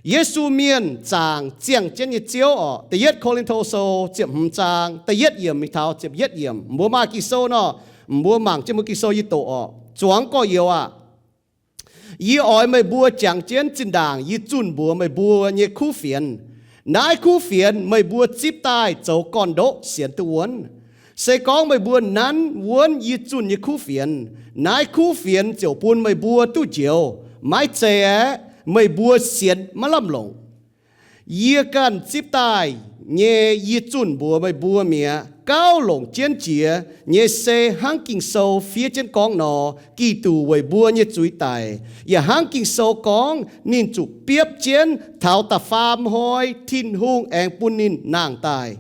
Yesu mienh zaangc ziangh jienv nyei Ziouv orqc. Da'yietv Ko^lin^to Sou ziepc hmz zaang da'yietv yiemc mingh taux ziepc yietv yiemc. Mbuo maaih Ging-Sou nor, mbuo mangc jienv mbuo Ging-Sou yie doqc orqc. Zuangx gorx-youz aah! Yie oix meih mbuo jangx jienv zinh ndaangc yie zunh mbuox meih mbuo nyei kuv fienx. Naaiv kuv fienx meih mbuo zipv daaih zoux gorn-ndoqv sienx duqv wuonv. Se gorngv meih mbuo nanv wuonv yie zunh nyei kuv fienx, naaiv kuv fienx ziouc bun meih mbuo duqv njoux. Maiv zeiz aeqv, meih mbuo sienx maiv lamh longc. Yie ganh zipv daaih nyei yie zunh mbuox meih mbuo mi'aqv. Gauh longc jienv jiex nyei se hnangv Ging-Sou fiev jienv gorngv nor, Giduc weic mbuo nyei zuiz daic. Yaac hnangv Ging-Sou gorngv, ninh zuqc biopv jienv taux da'faam hnoi Tin-Hungh aengx bun ninh nangh daaih.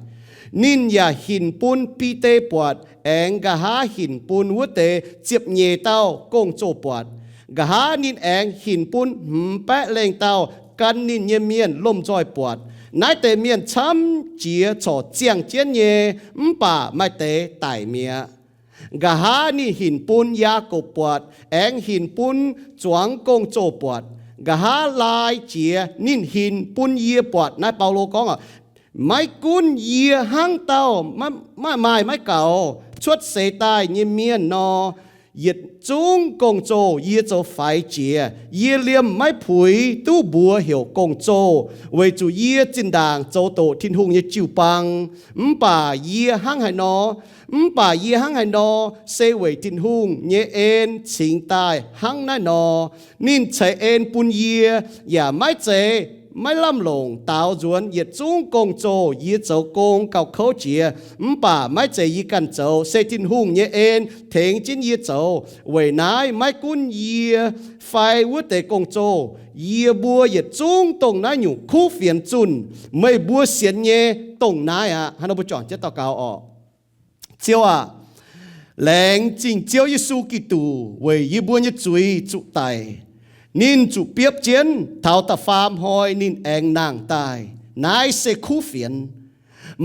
Ninh yaac hinc bun Bide buatc, aengx nqa'haav hinc bun wuov deix ziepc nyeic dauh gong-zoh buatc. Nqa'haav ninh aengx hinc bun hmz baeqv lengh dauh gan ninh nyei mienh lomh nzoih buatc. Naaiv deix mienh camv jiex corc ziangh jienv nyei, mv baac maaih deix daic mi'aqv. Nqa'haav ninh hinc bun Yaagorpc buatc, aengx hinc bun zuangx gong-zoh buatc. Nqa'haav laai jiex ninh hinc bun yie buatc. Naaiv Baulo gorngv oc, maiv gunv yie hnangv dauh maaih maaih maiv gaux, cuotv seix daaih nyei mienh nor, yietc zungv gong-zoh yie zoux faix jiex. Yie liemh maiv puix duqv mbuox heuc gong-zoh, weic zuqc yie zinh ndaangc zoux doqc Tin-Hungh nyei jiu-baang. Mv baac yie hnangv haaix nor, mv baac yie hnangv haaix nor, se weic Tin-Hungh nyei en cingx daaih hnangv naaiv nor. Ninh ceix en bun yie, yaac maiv zeiz maiv lamh longc daaux nzuonx yietc zungv gong-zoh yie zoux gong gauh kouv jiex. Mv baac maiv zeiz yie ganh zoux, se Tin-Hungh nyei en tengx jienv yie zoux. Weic naaiv maiv gunv yie fai wuov deix gong-zoh, yie mbuo yietc zungv dongh naaiv nyungc kuv fienx zunh. Meih mbuo sienx nyei dongh naaiv aqv. Hnangv nor mbuo juangc jienv daux gaux orqc. Ziouv aah! Laengz zingh Ziouv Yesu Giduc weic yie mbuo nyei zuiz zuqc daic. Ninh zuqc biopv jienv, taux da'faam hnoi ninh aengx nangh daaih. Naaiv se kuv fienx.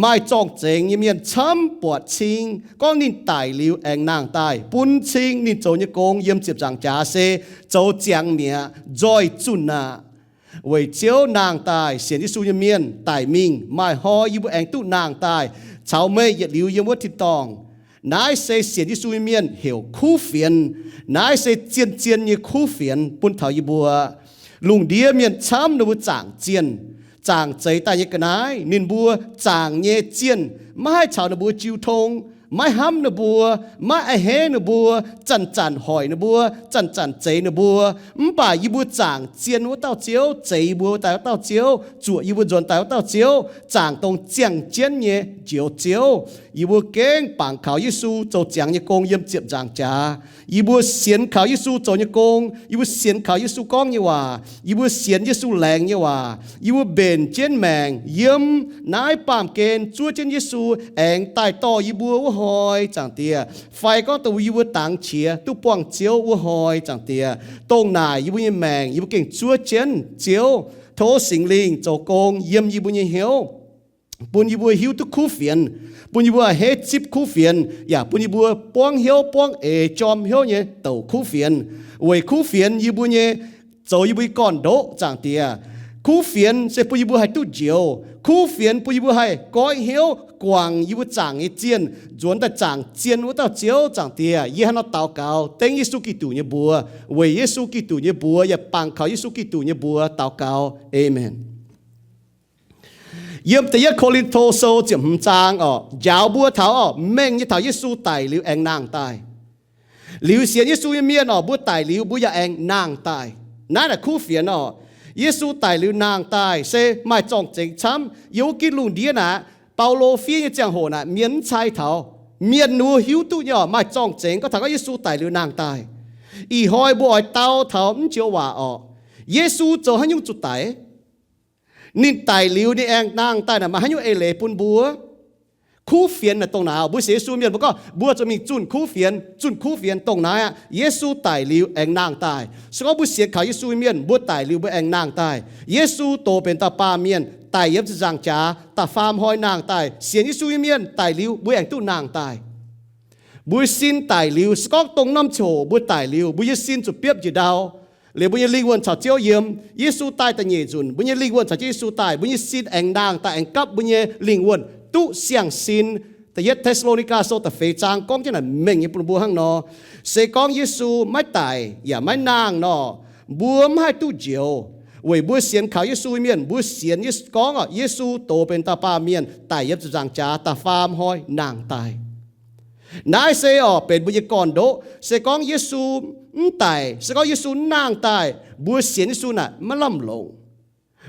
Maaih zorng-zengx nyei mienh camv buatc cing gorngv ninh daic liuz aengx nangh daaih, bun cing ninh zoux nyei gong yiem ziepc nzaangc jaax se zoux ziangx mi'aqv, nzoih zunh aqv. Weic Ziouv nangh daaih, sienx Yesu nyei mienh daic mingh, maaih hnoi yie mbuo aengx duqv nangh daaih caux meih yietc liuz yiem wuov tin-dorngh. Naaiv se sienx Yesu nyei mienh heuc kuv fienx. Naaiv se zien-zien nyei kuv fienx bun taux yie mbuo. Lungh ndiev mienh camv ninh mbuo zaangc zienh, zaangc zeix daaih nyei ga'naaiv, ninh mbuo zaangc nyei zienh maiv haih caux ninh mbuo jiu tong, maiv hnamv ninh mbuo, maiv a'hneiv ninh mbuo, zanc-zanc hoic ninh mbuo, zanc-zanc zeix ninh mbuo. Mv baac yie mbuo zaangc zienh wuov dauh Ziouv, zeix yie mbuo daaih wuov dauh Ziouv, zuoqc yie mbuo nzuonx daaih wuov dauh Ziouv, zaangc dongh ziangh jienv nyei Njoux Ziouv. Yie mbuo gengh bangc kaux Yesu zoux ziangx nyei gong yiem ziepc nzaangc jaax. Yie mbuo sienx kaux Yesu zoux nyei gong. Yie mbuo sienx kaux Yesu gorngv nyei waac. Yie mbuo sienx Yesu laengz nyei waac. Yie mbuo mbenc jienv maengc yiem naaiv baamh gen zuov jienv Yesu aengx daaih dorh yie mbuo wuov hnoi, Zaangc Diex. Fai gorngv dongh yie mbuo dangx qiex duqv buangh Ziouv wuov hnoi, Zaangc Diex. Dongh naaic yie mbuo nyei maengc yie mbuo gengh zuov jienv Ziouv. Tov Singx Lingh zoux gong yiem yie mbuo nyei hnyouv, bun yie mbuo hiuv duqv kuv fienx, bun yie mbuo a'hneiv zipv kuv fienx, yaac bun yie mbuo buangv hnyouv buangv eix jorm hnyouv nyei douc kuv fienx. Weic kuv fienx yie mbuo nyei zoux yie mbuo nyei gorn-ndoqv, Zaangc Diex. Kuv fienx se bun yie mbuo haih duqv njoux. Kuv fienx bun yie mbuo haih goiv hnyouv guangc yie mbuo zaangc nyei zienh, nzuonx daaih zaangc zienh wuov dauh Ziouv, Zaangc Diex. Yie hnangv nor daux gaux dengv Yesu Giduc nyei mbuox, weic Yesu Giduc nyei mbuox yaac bangc kaux Yesu Giduc nyei mbuox daux gaux. Aamen. Yiem da'yietv Ko^lin^to Sou ziepc hmz zaang orqc, njaaux mbuo taux orqc, mengh nyei taux Yesu daic liuz aengx nangh daaih. Liuz sienx Yesu nyei mienh orqc, mbuo daic liuz mbuo yaac aengx nangh daaih. Naaiv naaic kuv fienx orqc. Yesu daic liuz nangh daaih se maaih zorng-zengx camv. Yiem wuov gitv lungh ndiev naaic, Baulo fiev nyei ziangh hoc naaic, mienh mv cai taux. Mienh ninh mbuo hiuv duqv nyei orqc, maaih zorng-zengx gorngv taux gorngv Yesu daic liuz nangh daaih. Ih hnoi mbuo oix dau taux mv joux waac orqc, Yesu zoux haaix nyungc zuqc daic? Ninh daic liuz ninh aengx nangh daaih naaic maaih haaix nyungc eix leiz bun mbuo? Kuv fienx naaic dongh naaic. Mbuo sienx Yesu mienh mbuo gorngv mbuo zuqc mingh zunh kuv fienx, zunh kuv fienx dongh naaiv aqv. Yesu daic liuz aengx nangh daaih. Se gorngv mbuo sienx kaux Yesu nyei mienh, mbuo daic liuz mbuo aengx nangh daaih. Yesu doz benx dauh baamh mienh daic yiem ziepc nzaangc jaax, da'faam hnoi nangh daaih. Sienx Yesu nyei mienh daic liuz mbuo aengx duqv nangh daaih. Mbuo sin daic liuz, se gorngv dongh norm ziangh hoc mbuo daic liuz, mbuo nyei sin zuqc biopv njiec ndau, Liuz mbuo nyei lingh wuonh caux Ziouv yiem. Yesu daaih da'nyeic nzunc, mbuo nyei lingh wuonh caux Ziouv Yesu daaih, mbuo nyei sin aengx nangh daaih, aengx gapv mbuo nyei lingh wuonh duqv siang-sin. Da'yietv Te^saa^lo^ni^gaa Sou da'feix zaang gorngv jienv naaic mengh nyei bun mbuo hnangv nor, se gorngv Yesu maiv daic yaac maiv nangh nor, mbuo mv haih duqv njoux. Weic mbuo sienx kaux Yesu nyei mienh, mbuo sienx Yesu, gorngv orqc, Yesu doz benx dauh baamh mienh daic yiem ziepc nzaangc jaax, da'faam hnoi nangh daaih. Naaiv se orqc benx mbuo nyei gorn-ndoqv. Se gorngv Yesu mv daic, se gorngv Yesu mv nangh daaih, mbuo sienx Yesu naaic maiv lamh longc.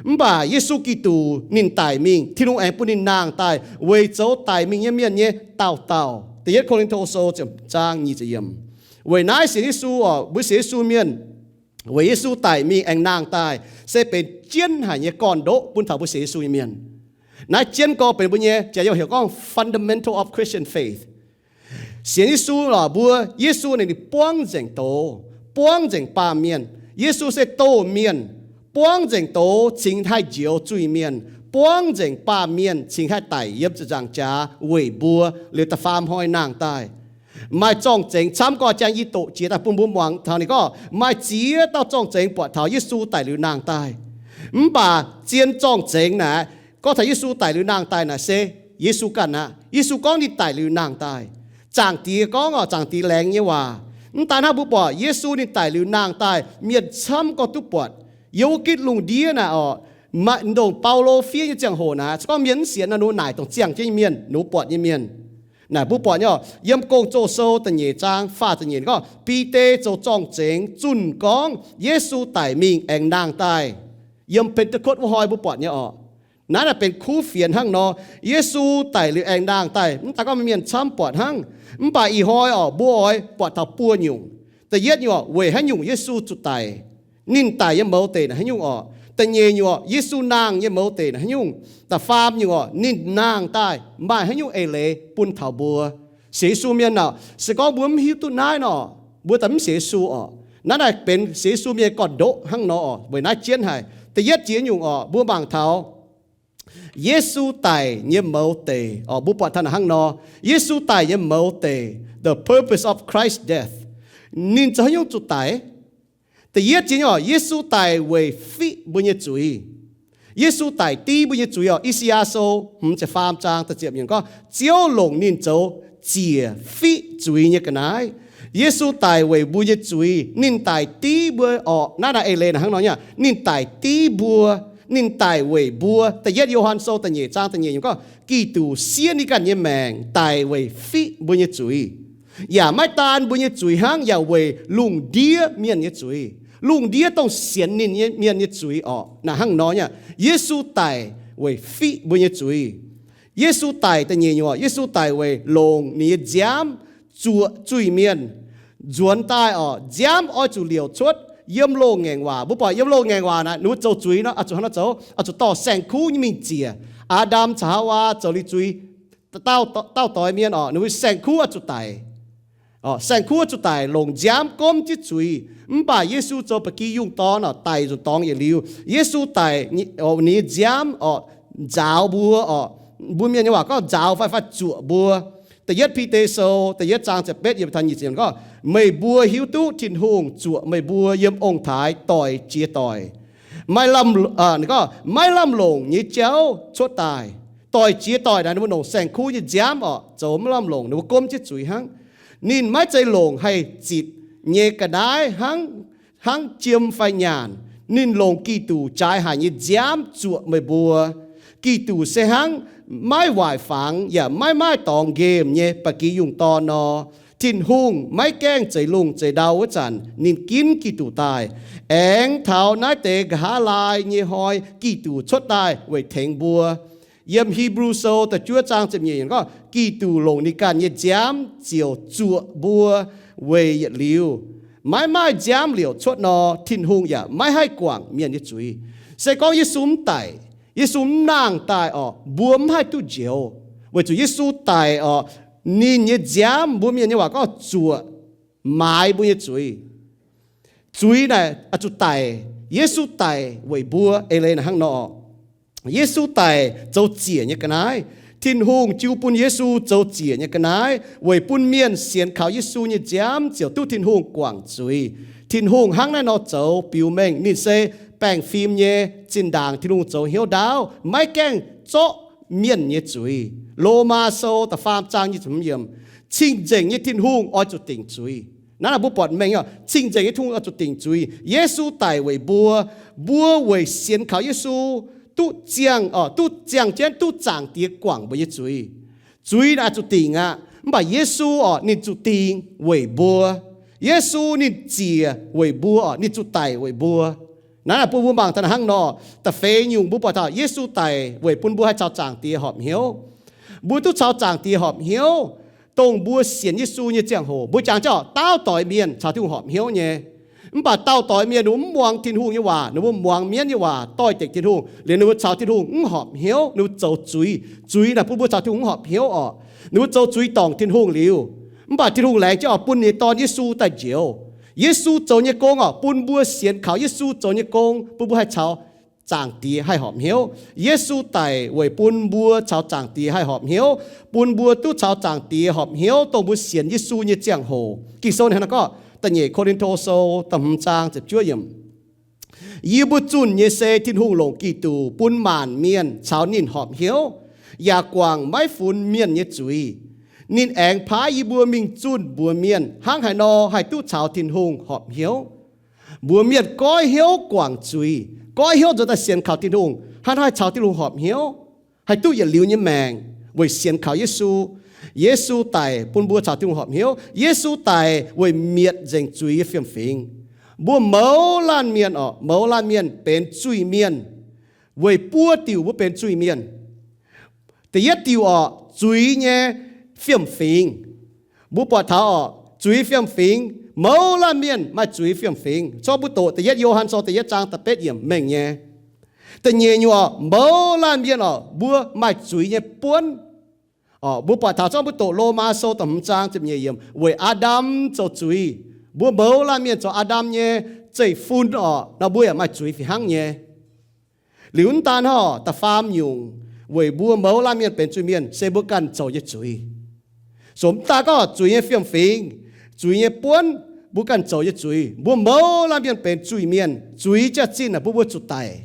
Mv baac Yesu Giduc ninh daic mingh, Tin-Hungh aengx bun ninh nangh daaih weic zoux daic mingh nyei mienh nyei daauh dauh. Da'yietv Ko^lin^to Sou ziepc zaang nyic ziepc yiemc. Weic naaiv sienx Yesu orqc, mbuo sienx Yesu mienh, weic Yesu daic mingh aengx nangh daaih, se benx jienv haic nyei gorn-ndoqv bun taux mbuo sienx Yesu nyei mienh. Naaiv jienv gorx benx mbuo nyei, jaax youh heuc gorngv fundamental of Christian faith. Sienx Yesu lorqc, mbuo, Yesu ninh buangv nzengc doz, buangv nzengc baamh mienh. Yesu se doz-mienh, buangv nzengc doz cingx haih njoux zuiz-mienh, buangv nzengc baamh mienh cingx haih daic yiem ziepc nzaangc jaax weic mbuo, liuz da'faam hnoi nangh daaih. Maaih zorng-zengx camv gorx jang yie doqc jiex daaih bun mbuo muangx taux ninh gorngv maaih ziex dauh zorng-zengx buatc taux Yesu daic liuz nangh daaih. Mv baac zien zorng-zengx naaic, gorngv taux Yesu daic liuz nangh daaih naaic se Yesu ganh aqv. Yesu gorngv ninh daic liuz nangh daaih. Zaangc Diex gorngv orqc, Zaangc Diex laengz nyei waac. Mv daan hnangv, mbuo buatc Yesu ninh daic liuz nangh daaih, mienh camv gorx duqv buatc. Yiem wuov gitv lungh ndiev naaic orqc, maaih ndongc Baulo fiev nyei ziangh hoc naaic, se gorngv mienh mv sienx nor, ninh naaic dongh ziangh jienv nyei mienh, ninh buatc nyei mienh. Naaic mbuo buatc nyei orqc, yiem Gong-Zoh Sou da'nyeic zaang faah ziepc nyeic gorngv, Bide zoux zorng-zengx zunh gorngv Yesu daic mingh aengx nangh daaih. Yiem Pentecost wuov hnoi mbuo buatc nyei orqc. Naaiv naaic benx kuv fienx hnangv nor, Yesu daic liuz aengx nangh daaih, mv daan gorngv mienh camv buatc hnangv. Mv baac ih hnoi orqc, mbuo oix buatc taux buo nyungc. Da'yietv nyungc orqc, weic haaix nyungc Yesu zuqc daic? Ninh daic nyei mouz deic naaic haaix nyungc orqc? Da'nyeic nyungc orqc, Yesu nangh nyei mouz deic naaic haaix nyungc? Da'faam nyungc orqc, ninh nangh daaih maaih haaix nyungc eix leiz bun taux mbuo? Sienx Yesu mienh orqc, se gorngv mbuo mv hiuv duqv naaiv nor, mbuo daaih mv sienx Yesu orqc. Naaiv naaic benx sienx Yesu mienh nyei gorn-ndoqv hnangv nor orqc. Weic naaiv jienv haic. Da'yietv jiex nyungc orqc, mbuo mangc taux Yesu daic nyei mouz deic orqc, mbuo buatc taux naaic hnangv nor, Yesu daic nyei mouz deic, the purpose of Christ's death. Ninh zoux haaix nyungc zuqc daic? Da'yietv jiex nyungc orqc, Yesu daic weic fiqv mbuo nyei zuiz. Yesu daic div mbuo nyei zuiz orqc. I^saa^yaa Sou hmz ziepc faam zaang da'ziepc nyungc gorngv, Ziouv longc ninh zoux ziec fiqv zuiz nyei ga'naaiv. Yesu daic weic mbuo nyei zuiz. Ninh daic div mbuo orqc. Naaiv naaic eix leiz naaic hnangv nor nyei, ninh daic div mbuo. Ninh daic weic mbuo. Da'yietv Yo^han Sou da'nyeic zaang da'nyeic nyungc gorngv, Giduc siev ninh ganh nyei maengc daic weic fiqv mbuo nyei zuiz. Yaac maiv daan mbuo nyei zuiz hnangv, yaac weic lungh ndiev mienh nyei zuiz. Lungh ndiev dongh sienx ninh nyei mienh nyei zuiz orqc. Naaic hnangv nor nyei, Yesu daic weic fiqv mbuo nyei zuiz. Yesu daic da'nyeic nyungc, Yesu daic weic longc ninh nyei nziaamv zuoqc zuiz-mienh. Nzuonx daaih orqc, nziaamv oix zuqc liouc cuotv. Yiem loz-ngaengc waac, mbuo buatc yiem loz-ngaengc waac naaic, ninh mbuo zoux zuiz nor, oix zuqc hnangv nor zoux, oix zuqc dorh saeng-kuv nyei mingh ziec. Aa^ndam caux Haawaa zoux liuz zuiz, dauh, dauh doix mienh orqc, ninh mbuo saeng-kuv oix zuqc daic. Saeng-kuv oix zuqc daic, longc nziaamv gomv jienv zuiz. Mv baac Yesu zoux ba'gi yungh dorn orqc, daic nzunc dorngx yietc liuz. Yesu daic, ninh nyei nziaamv orqc, nzaaux mbuo orqc. Mbuo mienh nyei waac gorngv nzaaux fai, fai zuoqc mbuo. Da'yietv Bide Sou da'yietv zaang ziepc betv yiemc taux nyic ziepc gorngv, Meih mbuo hiuv duqv Tin-Hungh zuoqc meih mbuo yiem ong-taaix doic jiex doic. Maiv lamh, gorngv, maiv lamh longc nyei jauv cuotv daaih. Doic jiex doic naaic ninh mbuo longc saeng-kuv nyei nziaamv orqc, zoux maiv lamh longc, ninh mbuo gomv jienv zuiz hnangv. Ninh maiv zeiz longc haih zitc nyei ga'naaiv hnangv, hnangv jiem fai nyaanh. Ninh longc Giduc jaaix haic nyei nziaamv zuoqc meih mbuo. Giduc se hnangv maiv waaic fangx yaac maiv maaih dorngx nqemh nyei ba'gi yungh dorn nor. Tin-Hungh maiv gaengh zeix lungh zeix ndau wuov zanc, ninh ginv Giduc daaih. Aengx taux naaiv deix nqa'haav laai nyei hnoi, Giduc cuotv daaih weic tengx mbuo. Yiem Hipv^lu Sou da'juov zaang ziepc nyeic gorngv, Giduc longc ninh ganh nyei nziaamv ziouc zuoqc mbuo weic yietc liuz. Maiv maaih nziaamv liouc cuotv nor, Tin-Hungh yaac maiv haih guangc mienh nyei zuiz. Se gorngv Yesu mv daic, Yesu mv nangh daaih orqc, mbuo mv haih duqv njoux. Weic zuqc Yesu daic orqc, ninh nyei nziaamv, mbuo mienh nyei waac gorngv zuoqc, maaiz mbuo nyei zuiz. Zuiz naaic oix zuqc daic. Yesu daic weic mbuo. Eix leiz naaic hnangv nor. Yesu daic zoux ziec nyei ga'naaiv. Tin-Hungh jiu bun Yesu zoux ziec nyei ga'naaiv weic bun mienh sienx kaux Yesu nyei nziaamv ziouc duqv Tin-Hungh guangc zuiz. Tin-Hungh hnangv naaiv nor zoux biux mengh ninh se baengh fim nyei. Zinh ndaangc Tin-Hungh zoux hnyouv ndaauv, maiv gaengh zorqv mienh nyei zuiz. Lomaa Sou da'faam zaang nyic ziepc hmz yiemc, cing-nzengc nyei Tin-Hungh oix zuqc dingc zuiz. Naaiv mbuo buatc mengh, cing-nzengc nyei Tin-Hungh oix zuqc dingc zuiz. Yesu daic weic mbuo, mbuo weic sienx kaux Yesu duqv ziangh, duqv ziangh jienv duqv Zaangc Diex guangc mbuo nyei zuiz. Zuiz naaic zuqc dingc aqv. Mv baac Yesu orqc, ninh zuqc dingc weic mbuo. Yesu ninh ziec weic mbuo orqc, ninh zuqc daic weic mbuo. Naaiv bun mbuo mangc taux hnangv nor, da'feix nyungc mbuo buatc taux Yesu daic weic bun mbuo haih caux Zaangc Diex horpc hnyouv. Mbuo duqv caux Zaangc Diex horpc hnyouv, dongh mbuo sienx Yesu nyei ziangh hoc. Mbuo jangx jienv orqc, daauv doix mienh caux Tin-Hungh horpc hnyouv nyei. Mv baac daauh doix mienh ninh mbuo mv muangx Tin-Hungh nyei waac, ninh mbuo muangx mienv nyei waac, doix-dekc Tin-Hungh, liuz ninh mbuo caux Tin-Hungh mv horpc hnyouv, ninh mbuo zoux zuiz. Zuiz naaic bun mbuo caux Tin-Hungh mv horpc hnyouv orqc. Ninh mbuo zoux zuiz dorngc Tin-Hungh liuz, mv baac Tin-Hungh laengz jienv orqc, bun ninh nyei Dorn Yesu daaih njoux. Yesu zoux nyei gong orqc, bun mbuo sienx kaux Yesu zoux nyei gong, bun mbuo haih caux Zaangc Diex haih horpc hnyouv. Yesu daic weic bun mbuo caux Zaangc Diex haih horpc hnyouv, bun mbuo duqv caux Zaangc Diex horpc hnyouv dongh mbuo sienx Yesu nyei ziangh hoc. Ging-Sou hnangv naaiv gorngv, Da'nyeic Ko^lin^to Sou da'hmz zaang ziepc juov yiemc, Yie mbuo zunh nyei se Tin-Hungh longc Giduc bun maanc mienh caux ninh horpc hnyouv, yaac guangc maiv funx mienh nyei zuiz. Ninh aengx paaiv yie mbuo mingh zunh mbuox mienh hnangv haaix nor haih duqv caux Tin-Hungh horpc hnyouv. Mbuox mienh goiv hnyouv guangc zuiz, goiv hnyouv nzuonx daaih sienx kaux Tin-Hungh, hnangv haaix nor haih caux Tin-Hungh horpc hnyouv, haih duqv yietc liuz nyei maengc weic sienx kaux Yesu. Yesu daic bun mbuo caux Tin-Hungh horpc hnyouv. Yesu daic weic mietc nzengc zuiz nyei fiem-fingx. Mbuo mouz laanh mienh orqc, mouz laanh mienh benx zuiz-mienh weic buo diuc mbuo benx zuiz-mienh. Da'yietv diuc orqc, zuiz nyei fiem-fingx. Mbuo buatc taux orqc, zuiz fiem-fingx, mouz laanh mienh maaih zuiz fiem-fingx. Zorqv mbuo doqc da'yietv Yo^han Sou da'yietv zaang da'betv yiemc mengh nyei. Da'nyeic nyungc orqc, mouz laanh mienh orqc, mbuo maaih zuiz nyei buonv. Orqc, mbuo buatc taux zorqv mbuo doqc Lomaa Sou da'hmz zaang ziepc nyeic yiemc, weic Aa^ndam zoux zuiz. Mbuo mouz laanh mienh zoux Aa^ndam nyei zeiv-fun orqc, nor mbuo yaac maaih zuiz fih hnangv nyei. Liuz mv daan hnangv, da'faam nyungc, weic mbuo mouz laanh mienh benx zuiz-mienh se mbuo ganh zoux nyei zuiz. Sou mv daan gorngv zuiz nyei fiem-fingx, zuiz nyei buonv, mbuo ganh zoux nyei zuiz. Mbuo mouz laanh mienh benx zuiz-mienh, zuiz jaax-zinh naaic bun mbuo zuqc daic.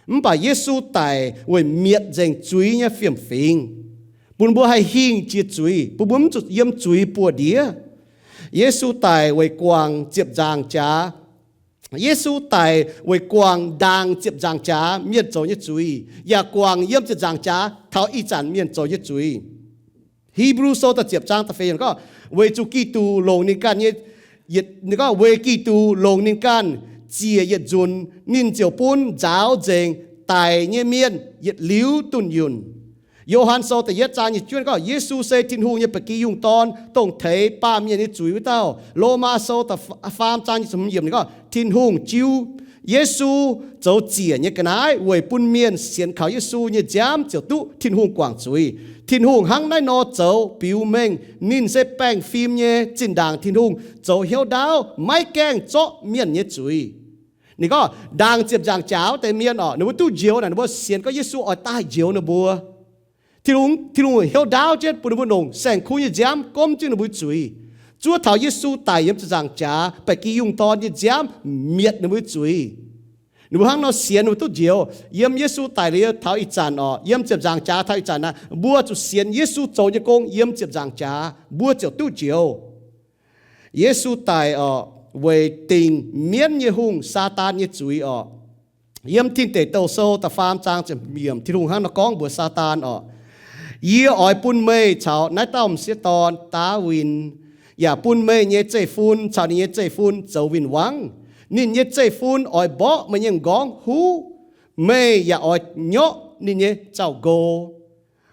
Mv baac Yesu daic weic mietc nzengc zuiz nyei fiem-fingx, bun mbuo haih hingh jiex zuiz, bun mbuo mv zuqc yiem zuiz buoz-ndiev. Yesu daic weic guangc ziepc nzaangc jaax. Yesu daic weic guangc ndaangc ziepc nzaangc jaax mienh zoux nyei zuiz, yaac guangc yiem ziepc nzaangc jaax taux ih zanc mienh zoux nyei zuiz. Hipv^lu Sou da'ziepc zaang da'feix yiemc gorngv, weic zuqc Giduc longc ninh ganh nyei, gorngv, weic Giduc longc ninh ganh ziec yietc nzunc, ninh ziouc bun nzaaux nzengc daic nyei mienh yietc liuz dunh yunh. Yo^han Sou da'yietv zaang nyic juov gorngv, Yesu se Tin-Hungh nyei ba'gi yungh dorn, dongh teix baamh mienh nyei zuiz wuov dauh. Lomaa Sou da'faam zaang nyic ziepc hmz yiemc ninh gorngv, Tin-Hungh jiu Yesu zoux ziec nyei ga'naaiv weic bun mienh sienx kaux Yesu nyei nziaamv ziouc duqv Tin-Hungh guangc zuiz. Tin-Hungh hnangv naaiv nor zoux biux mengh ninh se baengh fim nyei. Zinh ndaangc Tin-Hungh zoux hnyouv ndaauv, maiv gaengh zorqv mienh nyei zuiz. Ninh gorngv ndaangc ziepc nzaangc jaax wuov deix mienh orqc, ninh mbuo duqv njoux naaic, ninh mbuo sienx gorngv Yesu oix daaih njoux ninh mbuo. Tin-Hungh, Tin-Hungh hnyouv ndaauv jienv bun ninh mbuo longc saeng-kuv nyei nziaamv gomv jienv ninh mbuo zuiz. Zuov taux Yesu daic yiem ziepc nzaangc jaax ba'gi yungh dorn nyei nziaamv mietc ninh mbuo zuiz. Ninh mbuo hnangv nor sienx ninh mbuo duqv njoux. Yiem Yesu daic liuz taux ih zanc orqc, yiem ziepc nzaangc jaax taux ih zanc naaic, mbuo zuqc sienx Yesu zoux nyei gong yiem ziepc nzaangc jaax, mbuo ziouc duqv njoux. Yesu daic orqc, weic dingc mienv nyei hungh, Saadaan, nyei zuiz orqc. Yiem Tin Deic Douh Sou da'faam zaang ziepc yiemc, Tin-Hungh hnangv nor gorngv mbuox Saadaan orqc, Yie oix bun meih caux naaiv dauh m'sieqv dorn, Ndaawitv, yaac bun meih nyei zeiv-fun caux ninh nyei zeiv-fun zoux win-wangv. Ninh nyei zeiv-fun oix mborqv meih nyei m'nqorngv huv, meih yaac oix nyorqv ninh nyei zaux-nqo.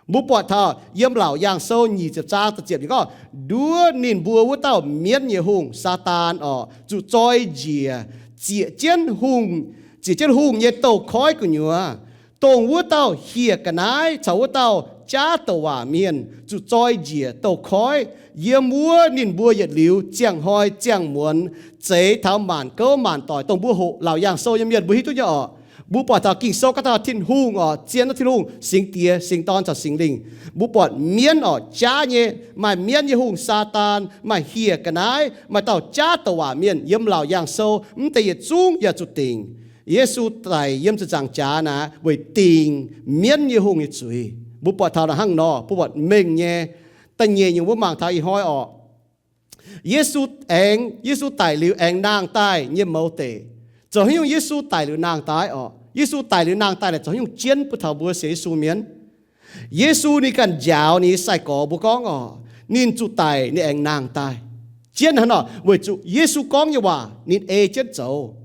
Mbuo buatc taux yiem Laauc Yaangh Sou nyic ziepc zaang da'ziepc yiemc gorngv, nduov ninh mbuo wuov dauh mienv nyei hungh, Saadaan orqc, zuqc zoi njiec zieqc jienv hungh, zieqc jienv hungh nyei douz-koiv gu'nyuoz. Dongh wuov dauh hieh ga'naaiv caux wuov dauh jaav douc waac mienh zuqc zoi njiec douz-koiv. Yiem wuov ninh mbuo yietc liuz ziangh hnoi ziangh muonz zeix taux maanc gouv maanc doic, dongh mbuo hoqc Laauc Yaangh Sou nyei mienh mbuo hiuv duqv nyei orqc. Mbuo buatc taux Ging-Sou gorngv taux Tin-Hungh oc, zien wuov Tin-Hungh, Singx Diex, Singx Dorn caux Singx Lingh. Mbuo buatc mienv oc, jaav nyei, maaih mienv nyei hungh, Saadaan, maaih hieh ga'naaiv, maaih dauh jaav douc waac mienh yiem Laauc Yaangh Sou, mv deix yietc zungv yaac zuqc dingc. Yesu daic yiem ziepc nzaangc jaax naaic weic dingc mienv nyei hungh nyei zuiz. Mbuo buatc taux naaic hnangv nor, mbuo buatc mengh nyei. Da'nyeic nyungc mbuo mangc taux ih hnoi oc, Yesu aengx, Yesu daic liuz aengx nangh daaih nyei mouz deic. Zoux haaix nyungc Yesu daic liuz nangh daaih oc? Yesu daic liuz nangh daaih naaic zoux haaix nyungc jienv bun taux mbuo sienx Yesu mienh? Yesu ninh ganh njaaux ninh nyei sai-gorx mbuo gorngv oc, ninh zuqc daic ninh aengx nangh daaih. Jienv hnangv nor weic zuqc Yesu gorngv nyei waac ninh ei jienv zoux.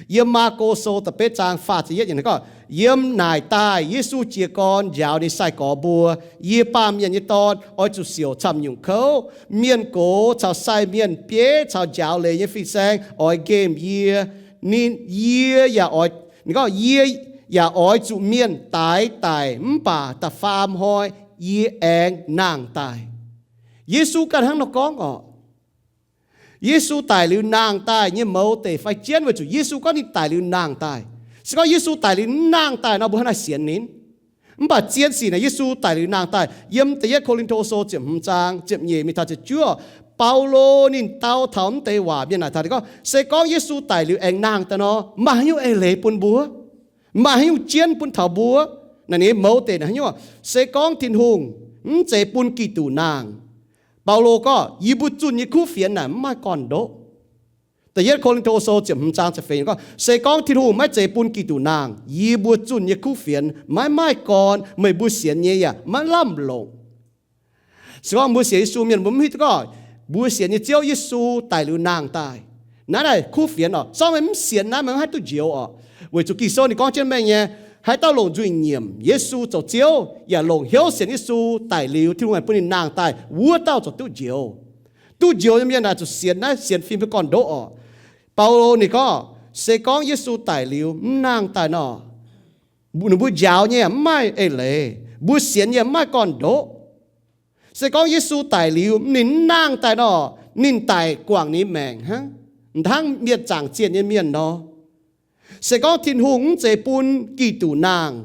Yiem Maako Sou da'betv zaang faah ziepc yietv yiemc gorngv, yiem naaic daaih Yesu jiez gorn njaaux ninh sai-gorx mbuo, Yie, Baamh Mienh nyei Dorn, oix zuqc siouc camv nyungc kouv. Mienh gox caux sai mienh, bieiv caux njaaux leiz nyei fin-saeng oix nqemh yie. Ninh, yie yaac oix, ninh gorngv, yie yaac oix zuqc mienh daix daic mv baac da'faam hnoi yie aengx nangh daaih. Yesu ganh hnangv nor gorngv oc. Yesu daic liuz nangh daaih nyei mouz deic fai jienv weic zuqc Yesu gorngv ninh daic liuz nangh daaih. Se gorngv Yesu daic liuz mv nangh daaih nor, mbuo hnangv naaiv sienx ninh. Mv baac zien sic naaic Yesu daic liuz nangh daaih. Yiem Da'yietv Ko^lin^to Sou ziepc hmz zaang ziepc nyeic mingh taux ziepc juov, Baulo ninh dau taux mv deix waac mienh naaic taux ninh gorngv, se gorngv Yesu daic liuz aengx nangh daaih nor, maaih haaix nyungc eix leiz bun mbuo? Maaih haaix nyungc jienv bun taux mbuo? Naaic ninh mouz deic naaic haaix nyungc? Se gorngv Tin-Hungh mv zeiz bun Giduc nangh, Baulo gorngv, yie mbuo zunh nyei kuv fienx naaic mv maaih gorn-ndoqv. Da'yietv Ko^lin^to Sou ziepc hmz zaang ziepc feix gorngv, se gorngv Tin-Hungh maiv zeiz bun Giduc nangh, yie mbuo zunh nyei kuv fienx maiv maaih gorn, meih mbuo sienx nyei yaac maiv lamh longc. Se gorngv mbuo sienx Yesu mienh mbuo mv hiuv duqv gorngv mbuo sienx nyei Ziouv Yesu daic liuz nangh daaih. Naaiv naaic kuv fienx oc, se gorngv meih mv sienx naaiv meih mv haih duqv njoux oc. Weic zuqc Ging-Sou ninh gorngv jienv mengh nyei, haaix dauh longc nzuih nyiemc Yesu zoux Ziouv yaac longc hnyouv sienx Yesu daic liuz Tin-Hungh aengx bun ninh nangh daaih, wuov dauh ziouc duqv njoux. Duqv njoux nyei mienh naaic zuqc sienx naaiv sienx fim nyei gorn-ndoqv oc. Baulo ninh gorngv, se gorngv Yesu daic liuz mv nangh daaih nor, ninh mbuo njaaux nyei mv maaih eix leiz, mbuo sienx nyei mv maaih gorn-ndoqv. Se gorngv Yesu daic liuz ninh mv nangh daaih nor, ninh daic guangc ninh maengc hnangv, hnangv mienh zaangc zienh nyei mienh nor. Se gorngv Tin-Hungh mv zeiz bun Giduc nangh,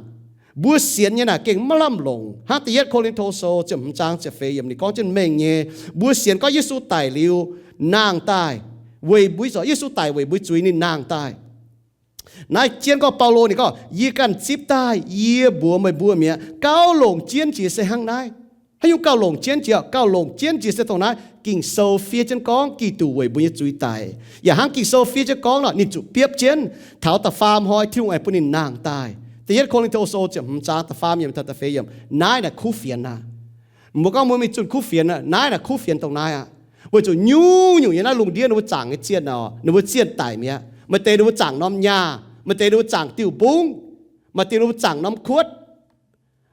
mbuo sienx nyei naaic gengh maiv lamh longc. Hnangv Da'yietv Ko^lin^to Sou ziepc hmz zaang ziepc feix yiemc ninh gorngv jienv mengh nyei, mbuo sienx gorngv Yesu daic liuz nangh daaih, weic mbuo, Yesu daic weic mbuo zuiz ninh nangh daaih. Naaiv jienv gorngv Baulo ninh gorngv, yie ganh zipv daaih, yie mbuox meih mbuo mi'aqv, gauh longc jienv jiex se hnangv naaiv. Haaix nyungc gauh longc jienv jiex? Gauh longc jienv jiex se dongh naaiv Ging-Sou fiev jienv gorngv Giduc weic mbuo nyei zuiz daic. Yaac hnangv Ging-Sou fiev jienv gorngv nor, ninh zuqc biopv jienv, taux da'faam hnoi Tin-Hungh aengx bun ninh nangh daaih. Da'yietv Ko^lin^to Sou ziepc hmz zaang da'faam yiemc taux da'feix yiemc. Naaiv naaic kuv fienx aqv. Mbuo gorngv mbuo mingh zunh kuv fienx aqv, naaiv naaic kuv fienx dongh naaiv aqv. Weic zuqc nyungc-nyungc yiem naaiv lungh ndiev ninh mbuo zaangc nyei zienh oc, ninh mbuo zienh daic mi'aqv. Maaih deix ninh mbuo zaangc norm nyaah, maaih deix ninh mbuo zaangc diuh mbungv, maaih deix ninh mbuo zaangc norm kuotv,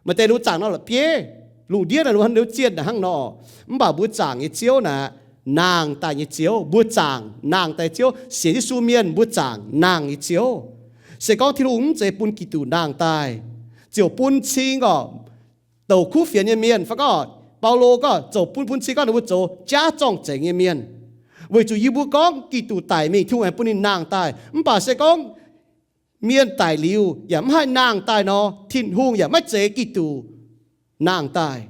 maaih deix ninh mbuo zaangc norm la'bieiv. Lungh ndiev naaic ninh mbuo zienh naaic hnangv nor. Mv baac mbuo zaangc nyei Ziouv naaic, nangh daaih nyei Ziouv. Mbuo zaangc nangh daaih Ziouv, sienx Yesu mienh mbuo zaangc nangh nyei Ziouv. Se gorngv Tin-Hungh mv zeiz bun Giduc nangh daaih, ziouc bun cing oc, douc kuv fienx nyei mienh, fai gorngv Baulo gorngv zoux bun, bun cing gorngv ninh mbuo zoux jaav zorng-zengx nyei mienh. Weic zuqc yie mbuo gorngv Giduc daic mingh, Tin-Hungh aengx bun ninh nangh daaih. Mv baac se gorngv mienh daic liuz yaac mv haih nangh daaih nor, Tin-Hungh yaac maiv zeiz Giduc nangh daaih.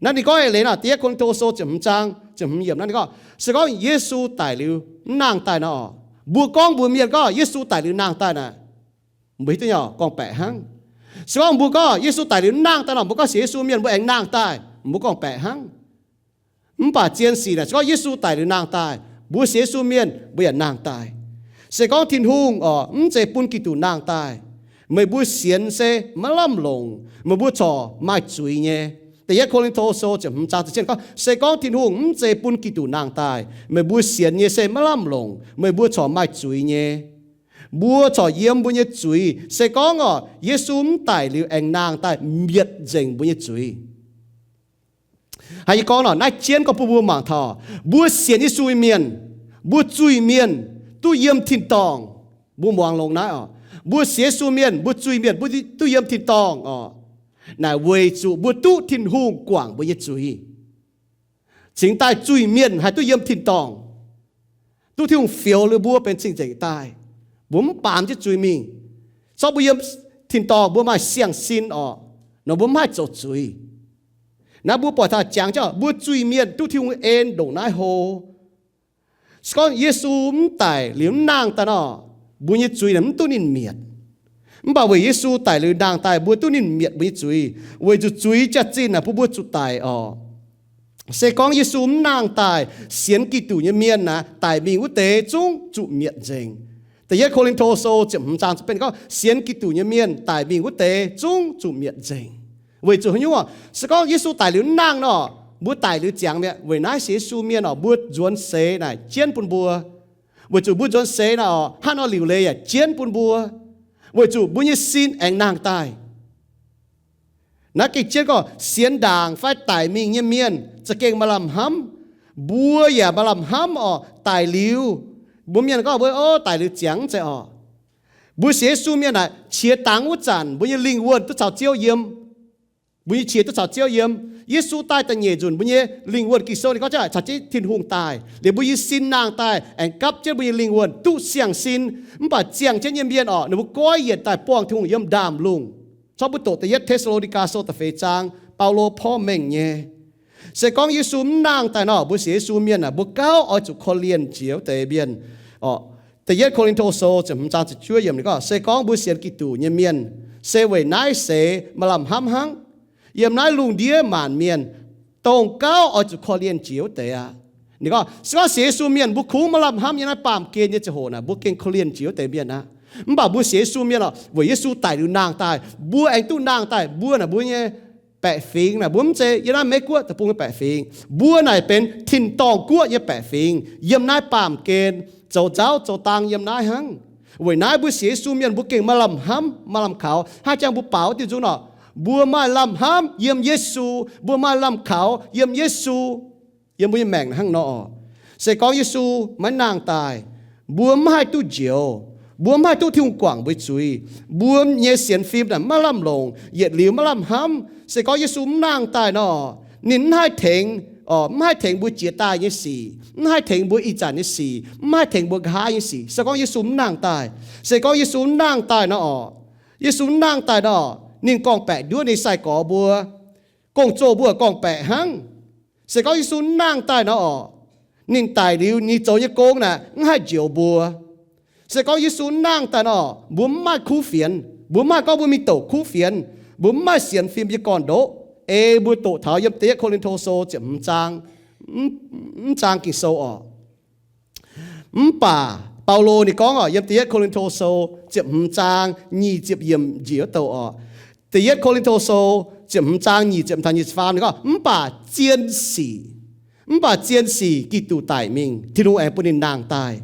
Naaiv ninh gorngv eix leiz nor, Da'yietv Ko^lin^to Sou ziepc hmz zaang ziepc hmz yiemc naaiv ninh gorngv, se gorngv Yesu daic liuz mv nangh daaih nor, mbuo gorngv mbuox mienh gorngv Yesu daic liuz nangh daaih naaic, mbuo hiuv duqv nyei, gorngv-baeqc hnangv. Se gorngv mbuo gorngv Yesu daic liuz mv nangh daaih nor, mbuo gorngv sienx Yesu mienh mbuo aengx nangh daaih, mbuo gorngv-baeqc hnangv. Mv baac zien sic naaic, se gorngv Yesu daic liuz nangh daaih, mbuo sienx Yesu mienh mbuo yaac nangh daaih. Se gorngv Tin-Hungh oc mv zeiz bun Giduc nangh daaih, meih mbuo sienx se maiv lamh longc, meih mbuo corc maaih zuiz nyei. Da'yietv Ko^lin^to Sou ziepc hmz zaang ziepc cietv gorngv, se gorngv Tin-Hungh mv zeiz bun Giduc nangh daaih, meih mbuo sienx nyei se maiv lamh longc, meih mbuo corc maaih zuiz nyei. Mbuo corc yiem mbuo nyei zuiz. Se gorngv oc, Yesu mv daic liuz aengx nangh daaih mietc nzengc mbuo nyei zuiz. Haaix nyungc gorngv nor, naaiv jienv gorngv bun mbuo mangc taux, mbuo sienx Yesu nyei mienh, mbuo zuiz-mienh duqv yiem tin-dorngh. Mbuo muangx longx naaiv oc. Mbuo sienx Yesu mienh, mbuo zuiz-mienh mbuo duqv yiem tin-dorngh oc. Naaic weic zuqc mbuo duqv Tin-Hungh guangc mbuo nyei zuiz. Cingx daaih zuiz-mienh haih duqv yiem tin-dorngh, duqv Tin-Hungh fioux liuz mbuo benx cing-nzengc daaih. Mbuo mv baamz jienv zuiz mingh. Zorqv mbuo yiem tin-dorngh mbuo maaih siang-sin orqc, nor mbuo mv haih zoux zuiz. Naaiv mbuo buatc taux jangx jienv mbuo zuiz-mienh duqv Tin-Hungh en ndongc naaiv hlo. Se gorngv Yesu mv daic liuz mv nangh daaih nor, mbuo nyei zuiz naaic mv duqv ninh mietc. Mv baac weic Yesu daic liuz nangh daaih mbuo duqv ninh mietc mbuo nyei zuiz, weic zuqc zuiz jaax-zinh naaic bun mbuo zuqc daic orqc. Se gorngv Yesu mv nangh daaih, sienx Giduc nyei mienh naaic daic mingh wuov deix zungv zuqc mietc nzengc. Da'yietv Ko^lin^to Sou ziepc hmz zaang ziepc betv gorngv, sienx Giduc nyei mienh daic mingh wuov deix zungv zuqc mietc nzengc. Weic zuqc haaix nyungc orqc? Se gorngv Yesu daic liuz mv nangh nor, mbuo daic liuz ziangx mi'aqv. Weic naaiv sienx Yesu mienh orqc, mbuo nzuonx seix naaic jienv bun mbuo. Weic zuqc mbuo nzuonx seix naaic orqc, hnangv nor liuc leiz yaac jienv bun mbuo, weic zuqc mbuo nyei sin aengx nangh daaih. Naaiv gengh jienv gorngv sienx ndaangc fai daic mingh nyei mienh za'gengh maaih lamh hnamv. Mbuo yaac maaih lamh hnamv orqc. Daic liuz, mbuo mienh gorngv mbuo, o, daic liuz ziangx mv zeiz orqc. Mbuo sienx Yesu mienh naaic qiex dangx wuov zanc mbuo nyei lingh wuonh duqv caux Ziouv yiem. Mbuo nyei qiex duqv caux Ziouv yiem. Yesu daaih da'nyeic nzunc mbuo nyei lingh wuonh, Ging-Sou ninh gorngv jienv caux jienv Tin-Hungh daaih. Liuz mbuo nyei sin nangh daaih aengx gapv jienv mbuo nyei lingh wuonh duqv siang-sin. Mv baac ziangh jienv nyei mienh orqc, ninh mbuo goiv yienc daaih buangh Tin-Hungh yiem ndaamv-lungh. Corc mbuo doqc Da'yietv Te^saa^lo^ni^gaa Sou da'feix zaang, Baulo porv mengh nyei. Se gorngv Yesu mv nangh daaih nor, mbuo sienx Yesu mienh aah, mbuo gauh oix zuqc korv-lienh jiex wuov deix mienh orqc. Da'yietv Ko^lin^to Sou ziepc hmz zaang ziepc juov yiemc ninh gorngv, se gorngv mbuo sienx Giduc nyei mienh, se weic naaiv seix maaih lamh hnamv hnangv. Yiem naaiv lungh ndiev maanc mienh, dongh gauh oix zuqc korv-lienh jiex wuov deix aqv. Ninh gorngv, se gorngv sienx Yesu mienh mbuo kungx maaih lamh hnamv yiem naaiv baamh gen nyei ziangh hoc naaic, mbuo gengh korv-lienh jiex wuov deix mienh aqv. Mv baac mbuo sienx Yesu mienh orqc, weic Yesu daic liuz nangh daaih, mbuo aengx duqv nangh daaih. Mbuo naaic mbuo nyei baeqc fingx naaic, mbuo mv zeiz yiem naaiv Meiv Guoqv deic-bung nyei baeqc fingx. Mbuo naaic benx tin-dorngh guoqv nyei baeqc fingx, yiem naaiv baamh gen, zoux nzauv zoux dang yiem naaiv hnangv. Weic naaiv mbuo sienx Yesu mienh mbuo gengh maaih lamh hnamv, maaih lamh kaux. Haaix jangx mbuo baaux diuh nzung orqc, mbuo maaih lamh hnamv yiem Yesu, mbuo maaih lamh kaux yiem Yesu, yiem mbuo nyei maengc hnangv nor orqc. Se gorngv Yesu maiv nangh daaih, mbuo mv haih duqv njoux, mbuo mv haih duqv Tin-Hungh guangc mbuo zuiz, mbuo nyei sienx fim naaic maiv lamh longc, yietc liuz maiv lamh hnamv. Se gorngv Yesu mv nangh daaih nor, ninh mv haih tengx, mv haih tengx mbuo jiex daaih nyei sic, mv haih tengx mbuo ih zanc nyei sic, mv haih tengx mbuo nqa'haav nyei sic. Se gorngv Yesu mv nangh daaih, se gorngv Yesu mv nangh daaih nor orqc, Yesu mv nangh daaih nor, ninh gorngv-baeqc nduov ninh sai-gorx mbuo, gong-zoh mbuo gorngv-baeqc hnangv. Se gorngv Yesu mv nangh daaih nor orqc, ninh daic liuz ninh zoux nyei gong naaic mv haih njoux mbuo. Se gorngv Yesu mv nangh daaih nor, mbuo mv maaih kuv fienx, mbuo mv maaih gorngv mbuo mingh douc kuv fienx, mbuo mv maaih sienx fim nyei gorn-ndoqv. Ei mbuo doqc taux yiem Da'yietv Ko^lin^to Sou ziepc hmz zaang, mv zaang Ging-Sou orqc. Mv baac Baulo ninh gorngv orqc, yiem Da'yietv Ko^lin^to Sou ziepc hmz zaang nyic ziepc yiemc njiec wuov douc orqc. Da'yietv Ko^lin^to Sou ziepc hmz zaang nyic ziepc taux nyic ziepc faam ninh gorngv, mv baac zien sic, mv baac zien sic Giduc daic mingh, Tin-Hungh aengx bun ninh nangh daaih,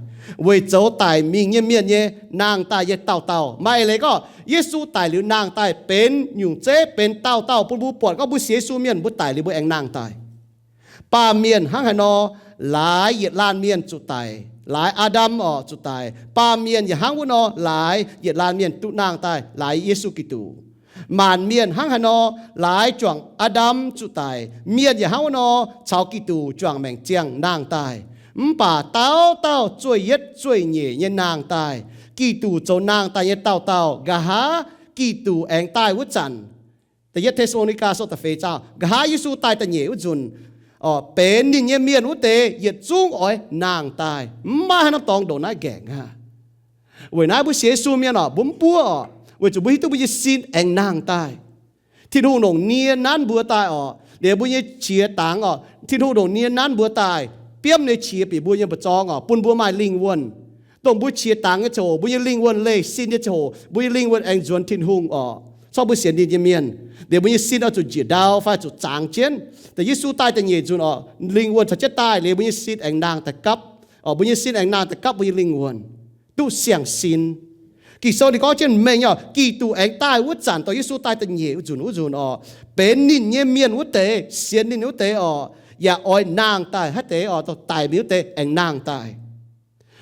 weic zoux daic mingh nyei mienh nyei nangh daaih nyei dauh dauh. Maaih eix leiz gorngv Yesu daic liuz nangh daaih benx nyungc zeiv, benx dauh dauh bun mbuo buatc gorngv mbuo sienx Yesu mienh mbuo daic liuz mbuo aengx nangh daaih. Baamh mienh hnangv haaix nor, laaix yietc laanh mienh zuqc daic, laaix Aa^ndam orqc zuqc daic. Baamh mienh yaac hnangv wuov nor, laaix yietc laanh mienh duqv nangh daaih, laaix Yesu Giduc. Maanc mienh hnangv haaix nor, laaix juangc Aa^ndam zuqc daic, mienh yaac hnangv wuov nor caux Giduc juangc maengc ziangh nangh daaih. Mv baac dauh dauh zueih yietv zueih nyeic nyei nangh daaih. Giduc zoux nangh daaih nyei dauh dauh, nqa'haav Giduc aengx daaih wuov zanc, Da'yietv Te^saa^lo^ni^gaa Sou da'feix zaang, nqa'haav Yesu daaih da'nyeic wuov nzunc, benx ninh nyei mienh wuov deix yietc zungv oix nangh daaih. Mv maaih haaix norm dorngx ndongc naaiv nqaengc aqv. Weic naaiv mbuo sienx Yesu mienh orqc, mbuo mv buov orqc, weic zuqc mbuo hiuv duqv mbuo nyei sin aengx nangh daaih. Tin-Hungh longc nie nanv mbuo daaih orqc, liuz mbuo nyei qiex dangx orqc, Tin-Hungh longc nie nanv mbuo daaih, biomv nyei qiex bieqc mbuo nyei mba'zorng orqc, bun mbuo maaih lingh wuonh. Dongh mbuo qiex dangx nyei ziangh hoc, mbuo nyei lingh wuonh leih sin nyei ziangh hoc, mbuo nyei lingh wuonh aengx nzuonx Tin-Hungh orqc. Corc mbuo sienx ninh nyei mienh, liuz mbuo nyei sin oix zuqc njiec ndau fai zuqc zangx jienv. Dongh Yesu daaih da'nyeic nzunc orqc, lingh wuonh caux jienv daaih, liuz mbuo nyei sin aengx nangh daaih gapv orqc, mbuo nyei sin aengx nangh daaih gapv mbuo nyei lingh wuonh, duqv siang-sin. Ging-Sou ninh gorngv jienv mengh orqc, Giduc aengx daaih wuov zanc, dongh Yesu daaih da'nyeic nzunc wuov nzunc orqc, benx ninh nyei mienh wuov deix, sienx ninh wuov deix orqc, yaac oix nangh daaih haaix deix orqc, dongh daic mingh wuov deix aengx nangh daaih.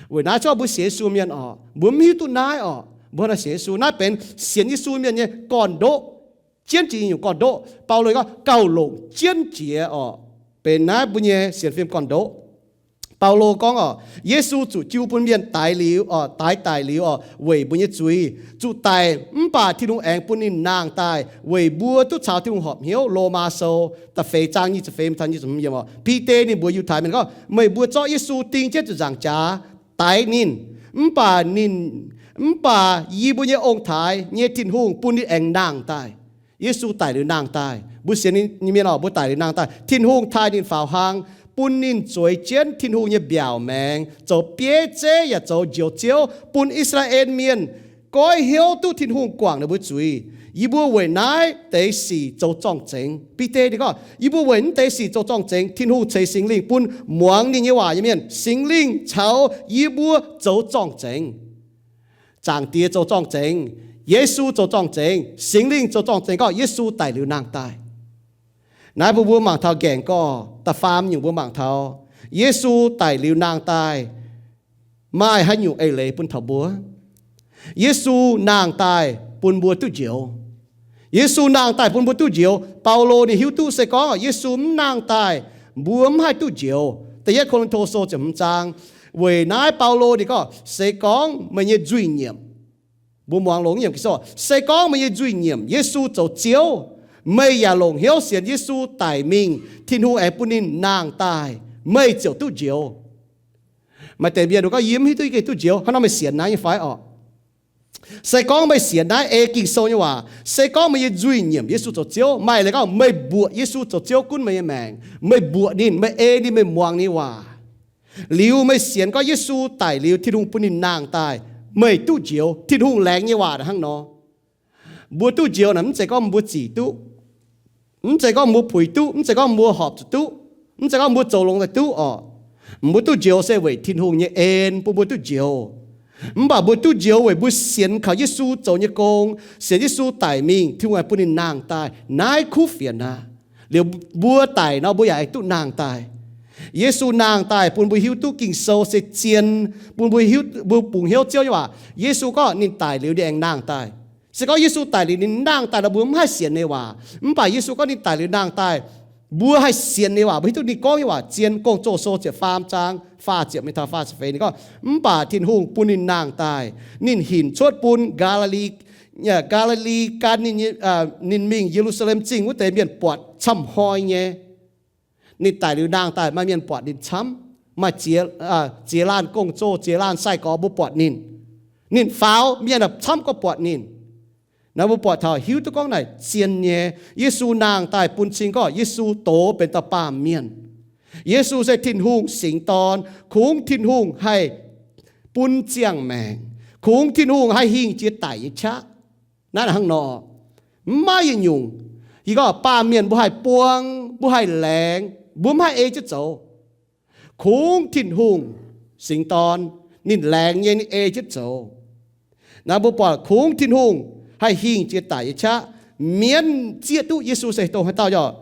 Weic naaiv corc mbuo sienx Yesu mienh orqc, mbuo mv hiuv duqv naaiv orqc, mbuo hnangv sienx Yesu. Naaiv benx sienx Yesu mienh nyei gorn-ndoqv, jienv jiex nyungc gorn-ndoqv. Baulo gorngv gauh longc jienv jiex orqc, benx naaiv mbuo nyei sienx fim gorn-ndoqv. Baulo gorngv oc, Yesu zuqc jiu bun mienh daix liuz oc, daix daic liuz oc, weic mbuo nyei zuiz zuqc daic, mv baac Tin-Hungh aengx bun ninh nangh daaih weic mbuo duqv caux Tin-Hungh horpc hnyouv. Lomaa Sou da'feix zaang nyic ziepc feix taux nyic ziepc hmz yiemc oc. Bide ninh mbuox Yiutai mienh gorngv, meih mbuo zorqv Yesu ding jienv ziepc nzaangc jaax, daix ninh, mv baac ninh, mv baac yie mbuo nyei ong-taaix nyei Tin-Hungh bun ninh aengx nangh daaih. Yesu daic liuz nangh daaih. Mbuo sienx nyei mienh oc, mbuo daic liuz nangh daaih, Tin-Hungh taaih ninh faaux hlang, bun ninh zueiz jienv Tin-Hungh nyei mbiaauc maengx, zoux bieiv zeiv yaac zoux Njoux Ziouv, bun I^saa^laa^en Mienh goiv hnyouv duqv Tin-Hungh guangc ninh mbuo zuiz. Yie mbuo weic naaiv deix sic zoux zorng-zengx. Bide ninh gorngv, yie mbuo weic naaiv deix sic zoux zorng-zengx. Tin-Hungh ceix Singx Lingh bun muangx ninh nyei waac nyei mienh. Singx Lingh caux yie mbuo zoux zorng-zengx. Zaangc Diex zoux zorng-zengx, Yesu zoux zorng-zengx, Singx Lingh zoux zorng-zengx gorngv Yesu daic liuz nangh daaih. Naaiv bun mbuo mangc taux nqaengc gorx, da'faam nyungc mbuo mangc taux Yesu daic liuz nangh daaih maaih haaix nyungc eix leiz bun taux mbuo. Yesu nangh daaih bun mbuo duqv njoux. Yesu nangh daaih bun mbuo duqv njoux. Baulo ninh hiuv duqv se gorngv Yesu mv nangh daaih, mbuo mv haih duqv njoux. Da'yietv Ko^lin^to Sou ziepc hmz zaang. Weic naaiv Baulo ninh gorngv, se gorngv meih nyei nzuih nyiemc, mbuo muangx longx nyei Ging-Sou, se gorngv meih nyei nzuih nyiemc Yesu zoux Ziouv, meih yaac longc hnyouv sienx Yesu daic mingh, Tin-Hungh aengx bun ninh nangh daaih, meih ziouc duqv njoux. Maaih deix mienh gorngv, yie mv hiuv duqv yie gengh duqv njoux. Hnangv nor meih sienx naaiv nyei fai orqc? Se gorngv meih sienx naaiv ei Ging-Sou nyei waac, se gorngv meih nyei nzuih nyiemc Yesu zoux Ziouv, maaih leiz gorngv meih mbuoqc Yesu zoux Ziouv gunv meih nyei maengc, meih mbuoqc ninh, meih ei ninh, meih muangx ninh waac, liuz meih sienx gorngv Yesu daic liuz Tin-Hungh bun ninh nangh daaih, meih duqv njoux, Tin-Hungh laengz nyei waac hnangv nor. Mbuo duqv njoux naaic mv zeiz gorngv mbuo zic duqv, mv zeiz gorngv mbuo puix duqv, mv zeiz gorngv mbuo horpc zuqc duqv, mv zeiz gorngv mbuo zoux longx daaih duqv orqc. Mbuo duqv njoux se weic Tin-Hungh nyei en bun mbuo duqv njoux. Mv baac mbuo duqv njoux weic mbuo sienx kaux Yesu zoux nyei gong, sienx Yesu daic mingh, Tin-Hungh aengx bun ninh nangh daaih. Naaiv kuv fienx aqv. Liuz mbuo daic nor, mbuo yaac aengx duqv nangh daaih. Yesu nangh daaih bun mbuo hiuv duqv Ging-Sou se zien, bun mbuo hiuv, mbuo bungx hnyouv Ziouv nyei waac. Yesu gorngv ninh daic liuz ninh aengx nangh daaih. Se gorngv Yesu daic liuz ninh nangh daaih nor, mbuo mv haih sienx ninh waac. Mv baac Yesu gorngv ninh daic liuz nangh daaih, mbuo haih sienx ninh waac, mbuo hiuv duqv ninh gorngv nyei waac zien. Gong-Zoh Sou ziepc faam zaang faah ziepc mingh taux faah ziepc feix ninh gorngv, mv baac Tin-Hungh bun ninh nangh daaih, ninh hinc cuotv bun Gaa^li^, Gaa^li^li gan ninh, ninh mingh Ye^lu^saa^lem Zingh wuov deix mienh buatc camv hnoi nyei. Ninh daic liuz nangh daaih maaih mienh buatc ninh camv, maaih ziex, ziex laanh gong-zoh, ziex laanh sai-gorx mbuo buatc ninh. Ninh faaux, mienh camv gorngv buatc ninh. Naaiv mbuo buatc taux hiuv duqv gorngv naaic zien nyei. Yesu nangh daaih bun cing gorngv Yesu doz benx dauh baamh mienh. Yesu se Tin-Hungh singx Dorn. Kungx Tin-Hungh haih bun ziangh maengc. Kungx Tin-Hungh haih hingh jiex daic nyei qaqv. Naaiv hnangv nor, mv maaih yietc nyungc. Yie gorngv baamh mienh mbuo haih buang, mbuo haih laengz, mbuo mv haih ei jienv zoux. Kungx Tin-Hungh singx dorn, ninh laengz nyei, ninh ei jienv zoux. Naaiv mbuo buatc kungx Tin-Hungh haih hingh jiex daic nyei qaqv. Mienv zieqv duqv Yesu se dongh haaix dauh oc.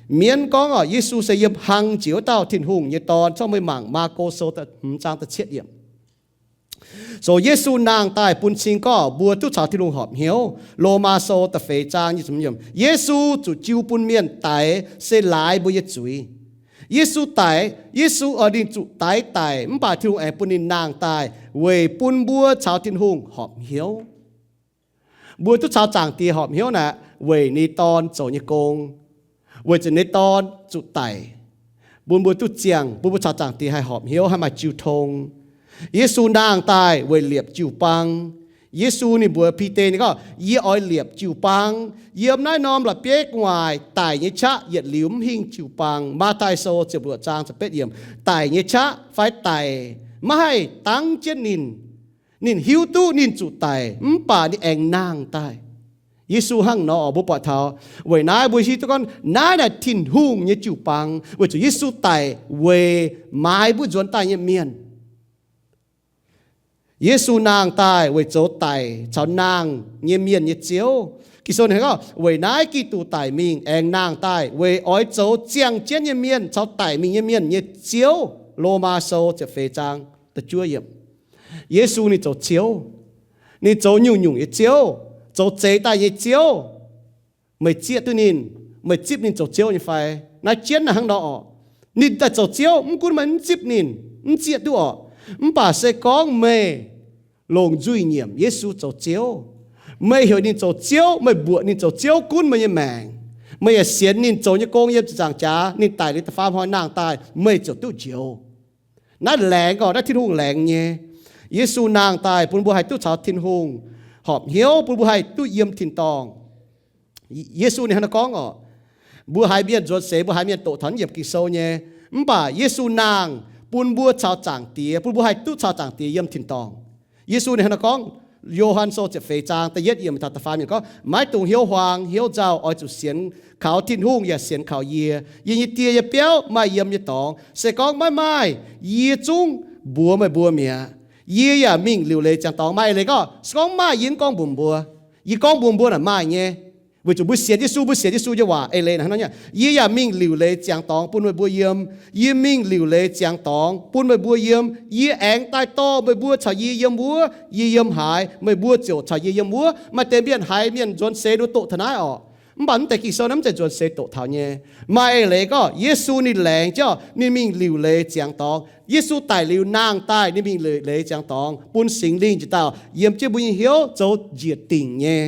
Mienv gorngv oc, Yesu se yiem hlang jiex wuov dauh Tin-Hungh nyei Dorn. Corc meih mangc Maako Sou hmz zaang da'cietv yiemc. So Yesu nangh daaih bun cing gorngv mbuo duqv caux Tin-Hungh horpc hnyouv. Lomaa Sou da'feix zaang nyic ziepc hmz yiemc, Yesu zuqc jiu bun mienh daix se laaix mbuo nyei zuiz. Yesu daic, Yesu oix ninh zuqc daix daic, mv baac Tin-Hungh aengx bun ninh nangh daaih weic bun mbuo caux Tin-Hungh horpc hnyouv. Mbuo duqv caux Zaangc Diex horpc hnyouv naaic weic ninh Dorn zoux nyei gong. Weic zuqc ninh Dorn zuqc daic, bun mbuo duqv ziangh, bun mbuo caux Zaangc Diex haih horpc hnyouv, haih maaih jiu tong. Yesu nangh daaih weic liepc jiu-baang. Yesu ninh mbuox Bide ninh gorngv, yie oix liepc jiu-baang. Yiem naaiv norm la'bieiv gu'nguaaic daic nyei qaqv yietc liuz mv hingh jiu-baang. Matv^taai Sou ziepc luoqc zaang ziepc betv yiemc. Daic nyei qaqv fai daic maiv haih dangv jienv ninh. Ninh hiuv duqv ninh zuqc daic, mv baac ninh aengx nangh daaih. Yesu hnangv nor oc, mbuo buatc taux. Weic naaiv mbuo hiuv duqv gorngv naaiv naaic Tin-Hungh nyei jiu-baang, weic zuqc Yesu daic weic maaiz mbuo nzuonx daaih nyei mienh. Yesu nangh daaih weic zoux daic caux nangh nyei mienh nyei Ziouv. Ging-Sou ninh gorngv, weic naaiv Giduc daic mingh aengx nangh daaih weic oix zoux ziangh jienv nyei mienh caux daic mingh nyei mienh nyei Ziouv. Lomaa Sou ziepc feix zaang da'juov yiemc. Yesu ninh zoux Ziouv. Ninh zoux nyungc-nyungc nyei Ziouv, zoux zeix daaih nyei Ziouv. Meih zieqv duqv ninh, meih zipv ninh zoux Ziouv nyei fai? Naaiv jienv naaic hnangv nor oc. Ninh daaih zoux Ziouv, mv gunv meih mv zipv ninh, mv zieqv duqv orqc. Mv baac se gorngv meih longc nzuih nyiemc Yesu zoux Ziouv, meih heuc ninh zoux Ziouv, meih mbuoqc ninh zoux Ziouv gunv meih nyei maengc, meih yaac sienx ninh zoux nyei gong yiem ziepc nzaangc jaax, ninh daic liuz da'faam hnoi nangh daaih, meih ziouc duqv njoux. Naaiv laengz orqc, naaiv Tin-Hungh laengz nyei. Yesu nangh daaih bun mbuo haih duqv caux Tin-Hungh horpc hnyouv, bun mbuo haih duqv yiem tin-dorngh. Yesu ninh hnangv naaiv gorngv orqc, mbuo haiz mienh nzuonx seix, mbuo haiz mienh doqc taux naaiv yiemc Ging-Sou nyei. Mv baac Yesu nangh bun mbuo caux Zaangc Diex, bun mbuo haih duqv caux Zaangc Diex yiem tin-dorngh. Yesu ninh hnangv naaiv gorngv, Yo^han Sou ziepc feix zaang da'yietv yiemc taux da'faam yiemc gorngv, Maiv dungx hnyouv huaang hnyouv nzauh, oix zuqc sienx kaux Tin-Hungh yaac sienx kaux yie. Yie nyei Die nyei biauv maaih yiem nyei dorngx. Se gorngv maiv maaih, yie zungv mbuox meih mbuo mi'aqv. Yie yaac mingh liuc leiz ziangx dorngx. Maaih eix leiz gorngv, se gorngv maaih, yie mv gorngv mbuox mbuo. Yie gorngv mbuox mbuo naaic maaih nyei. Weic zuqc mbuo sienx Yesu, mbuo sienx Yesu nyei waac eix leiz naaic hnangv nor, Yie yaac mingh liuc leiz ziangx dorngx bun meih mbuo yiem. Yie mingh liuc leiz ziangx dorngx bun meih mbuo yiem. Yie aengx daaih dorh meih mbuo caux yie yiem wuov. Yie yiem haaix, meih mbuo ziouc caux yie yiem wuov. Maaih deix mienh haiz mienh nzuonx seix nor doqc taux naaiv orqc. Mv baac mv deix Ging-Sou naaiv mv zeiz nzuonx seix doqc taux nyei. Maaih eix leiz gorngv Yesu ninh laengz jienv, ninh mingh liuc leiz ziangx dorngx. Yesu daic liuz nangh daaih, ninh mingh liuc leiz ziangx dorngx, bun Singx Lingh njiec dauh yiem jienv mbuo nyei hnyouv zoux njiec dingc nyei.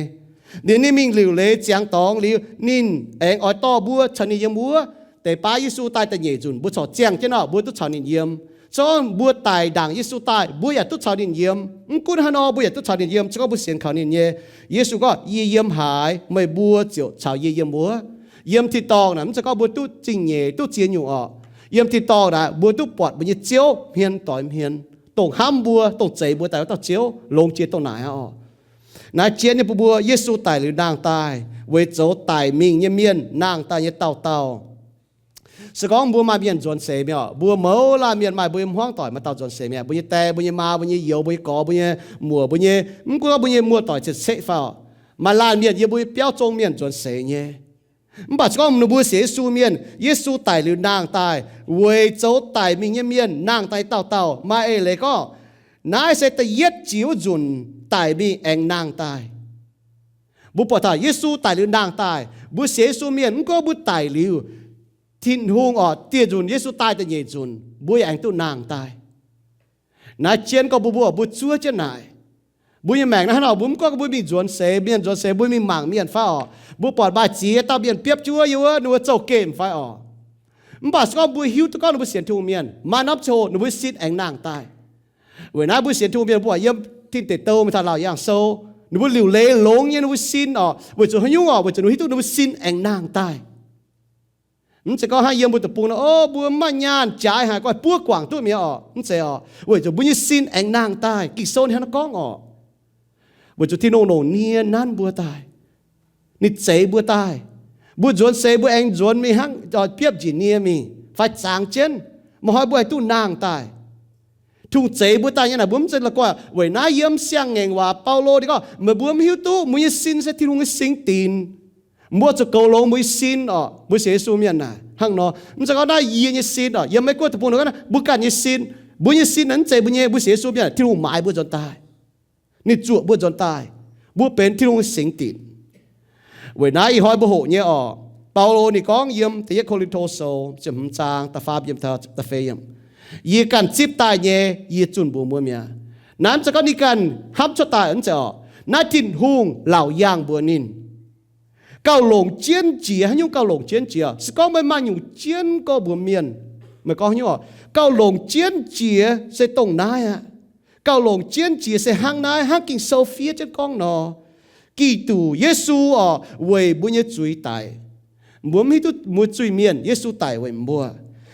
Liuz ninh mingh liuc leiz ziangx dorngx liuz, ninh aengx oix dorh mbuo caux ninh yiem wuov. Deix baav Yesu daaih da'nyeic nzunc, mbuo corc ziangh jienv orqc, mbuo duqv caux ninh yiem. Se gorngv mbuo daic ndaangc Yesu daaih, mbuo yaac duqv caux ninh yiem. Mv gunv haaix nor, mbuo yaac duqv caux ninh yiem, se gorngv mbuo sienx kaux ninh nyei. Yesu gorngv, Yie yiem haaix, meih mbuo ziouc caux yie yiem wuov. Yiem tin-dorngh naaic, mv zeiz gorngv mbuo duqv zingh nyeic, duqv ziex nyungc orqc. Yiem tin-dorngh naaic, mbuo duqv buatc mbuo nyei Ziouv hmien doix hmien, dongh hnamv mbuo, dongh zeix mbuo daaih wuov dauh Ziouv, longx jiex dongh naaic aqv orqc. Naaiv jienv nyei bun mbuo, Yesu daic liuz nangh daaih weic zoux daic mingh nyei mienh nangh daaih nyei dauh dauh. Se gorngv mbuo maaih mienh nzuonx seix mi'aqv orqc, mbuo mouz laanh mienh maaih mbuo nyei hmuangv doic maaih dauh nzuonx seix mi'aqv, mbuo nyei die, mbuo nyei maa, mbuo nyei youz, mbuo nyei gorx, mbuo nyei, mv gunv mbuo nyei muoz-doic zeqc ceqv fai orqc, maaih laanh mienh yiem mbuo nyei biauv zong mienh nzuonx seix nyei. Mv baac se gorngv ninh mbuo sienx Yesu mienh, Yesu daic liuz nangh daaih weic zoux daic mingh nyei mienh nangh daaih dauh dauh. Maaih eix leiz gorngv, naaiv se da'yietv jiex wuov nzunc daic mingh aengx nangh daaih. Mbuo buatc taux Yesu daic liuz nangh daaih, mbuo sienx Yesu mienh mv gunv mbuo daic liuz, Tin-Hungh orqc, dieh nzunc Yesu daaih da'nyeic nzunc, mbuo yaac aengx duqv nangh daaih. Naaiv jienv gorngv mbuo, mbuo, mbuo zuov jienv naaic. Mbuo nyei maengc naaiv hnangv nor, mbuo mv gunv mbuo mingh nzuonx seix, mienh nzuonx seix, mbuo mingh mangc mienh fai orqc, mbuo buatc maaih ziex dauh mienh biopv jienv wuov, yiem wuov ninh mbuo zouv gemh fai orqc. Mv baac se gorngv mbuo hiuv duqv gorngv ninh mbuo sienx Tin-Hungh mienh, maaih norm ziangh hoc ninh mbuo sin aengx nangh daaih. Weic naaiv mbuo sienx Tin-Hungh mienh mbuo yiem Tin Deic Douh mingh taux Laauc Yaangh Sou, ninh mbuo liuc leiz longx nyei ninh mbuo sin orqc, weic zuqc haaix nyungc orqc? Weic zuqc ninh mbuo hiuv duqv ninh mbuo sin aengx nangh daaih. Mv zeiz gorngv hnangv yiem mbuo deic-bung nor, o, mbuo maaih nyaanh jaaix haic, goiv buov guangc duqv mi'aqv orqc. Mv zeiz orqc. Weic zuqc mbuo nyei sin aengx nangh daaih. Ging-Sou ninh hnangv naaiv gorngv orqc. Weic zuqc Tin-Hungh longc nie nanv mbuo daaih. Ninh zeix mbuo daaih. Mbuo nzuonx seix mbuo aengx nzuonx mingh hnangv biopv njiec nie mingh fai zangx jienv. Maaih hnoi mbuo haih duqv nangh daaih. Tin-Hungh zeix mbuo daaih nyei naaic, mbuo mv zeiz la'guaih. Weic naaiv yiem Siang-Ngaengc Waac Baulo ninh gorngv, meih mbuo mv hiuv duqv mbuo nyei sin se Tin-Hungh nyei singx dinc. Mbuo zuqc goux longx mbuo nyei sin orqc. Mbuo sienx Yesu mienh naaic hnangv nor, mv zeiz gorngv naaiv yie nyei sin orqc. Yiem Meiv Guoqv deic-bung nor, mbuo ganh nyei sin, mbuo nyei sin naaic mv zeiz mbuo nyei. Mbuo sienx Yesu mienh, Tin-Hungh maaiz mbuo nzuonx daaih. Ninh zuoqc mbuo nzuonx daaih. Mbuo benx Tin-Hungh nyei singx dinc. Weic naaiv ih hnoi mbuo hoqc nyei orqc, Baulo ninh gorngv yiem Da'yietv Ko^lin^to Sou ziepc hmz zaang da'faam yiemc taux da'feix yiemc, yie ganh zipv daaih nyei, yie zunh mbuox mbuo mi'aqv. Naaiv mv zeiz gorngv ninh ganh hnamv cuotv daaih, mv zeiz orqc. Naaiv Tin-Hungh laauc yaangh mbuox ninh. Gauh longc jienv jiex. Haaix nyungc gauh longc jienv jiex? Se gorngv meih maaih nyungc jienv gorngv mbuox mienh, meih gorngv haaix nyungc orqc? Gauh longc jienv jiex se dongh naaiv aqv. Gauh longc jienv jiex se hnangv naaiv, hnangv Ging-Sou fiev jienv gorngv nor, Giduc Yesu orqc, weic mbuo nyei zuiz daic. Mbuo mv hiuv duqv mbuo zuiz-mienh, Yesu daic weic mbuo.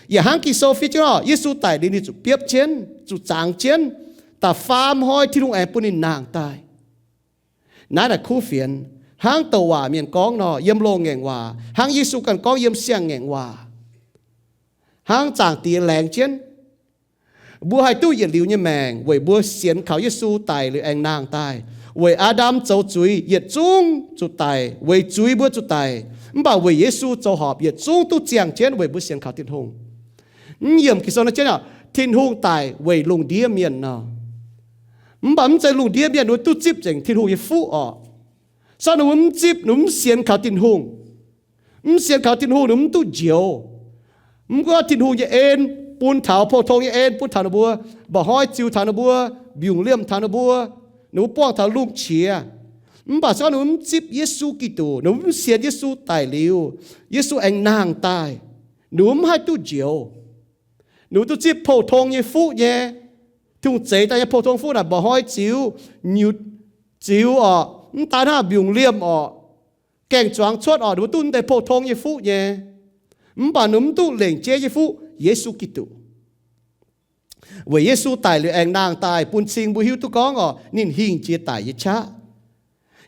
Yaac hnangv Ging-Sou fiev jienv orqc, Yesu daic liuz ninh zuqc biopv jienv, zuqc zangx jienv, da'faam hnoi Tin-Hungh aengx bun ninh nangh daaih. Naaiv naaic kuv fienx, hnangv douc waac mienh gorngv nor, yiem Loz-Ngaengc Waac, hnangv Yesu ganh gorngv yiem Siang-Ngaengc Waac, hnangv Zaangc Diex laengz jienv, mbuo haih duqv yietc liuz nyei maengc weic mbuo sienx kaux Yesu daic liuz aengx nangh daaih. Weic Aa^ndam zoux zuiz, yietc zungv zuqc daic. Weic zuiz mbuo zuqc daic. Mv baac weic Yesu zoux horpc, yietc zungv duqv ziangh jienv weic mbuo sienx kaux Tin-Hungh. Mv yiemc Ging-Sou nor jienv, Tin-Hungh daic weic lungh ndiev mienh nor. Mv baac mv zeiz lungh ndiev mienh ninh mbuo duqv zipv nzengc Tin-Hungh nyei fuqv orqc. Se gorngv ninh mbuo mv zipv, ninh mbuo mv sienx kaux Tin-Hungh, mv sienx kaux Tin-Hungh, ninh mbuo mv duqv njoux. Mv gunv Tin-Hungh nyei en bun taux, pou-tong nyei en bun taux ninh mbuo, mba'hnoi ziux taux ninh mbuo, mbiungc liemh taux ninh mbuo, ninh mbuo buangh taux lungh qiex, mv baac se gorngv ninh mbuo mv zipv Yesu Giduc, ninh mbuo mv sienx Yesu daic liuz, Yesu aengx nangh daaih, ninh mbuo mv haih duqv njoux. Ninh mbuo duqv zipv pou-tong nyei fuqv nyei, Tin-Hungh zeix daaih nyei pou-tong fuqv naaic, mba'hnoi ziux, nyutc ziux orqc, mv daaih hnangv mbiungc liemh orqc, gaeng-zuangx cuotv orqc, ninh mbuo duqv deix pou-tong nyei fuqv nyei. Mv baac ninh mv duqv lengc jeiv nyei fuqv, Yesu Giduc. Weic Yesu daic liuz aengx nangh daaih bun cing mbuo hiuv duqv gorngv orqc, ninh hingh jiex daic nyei qaqv.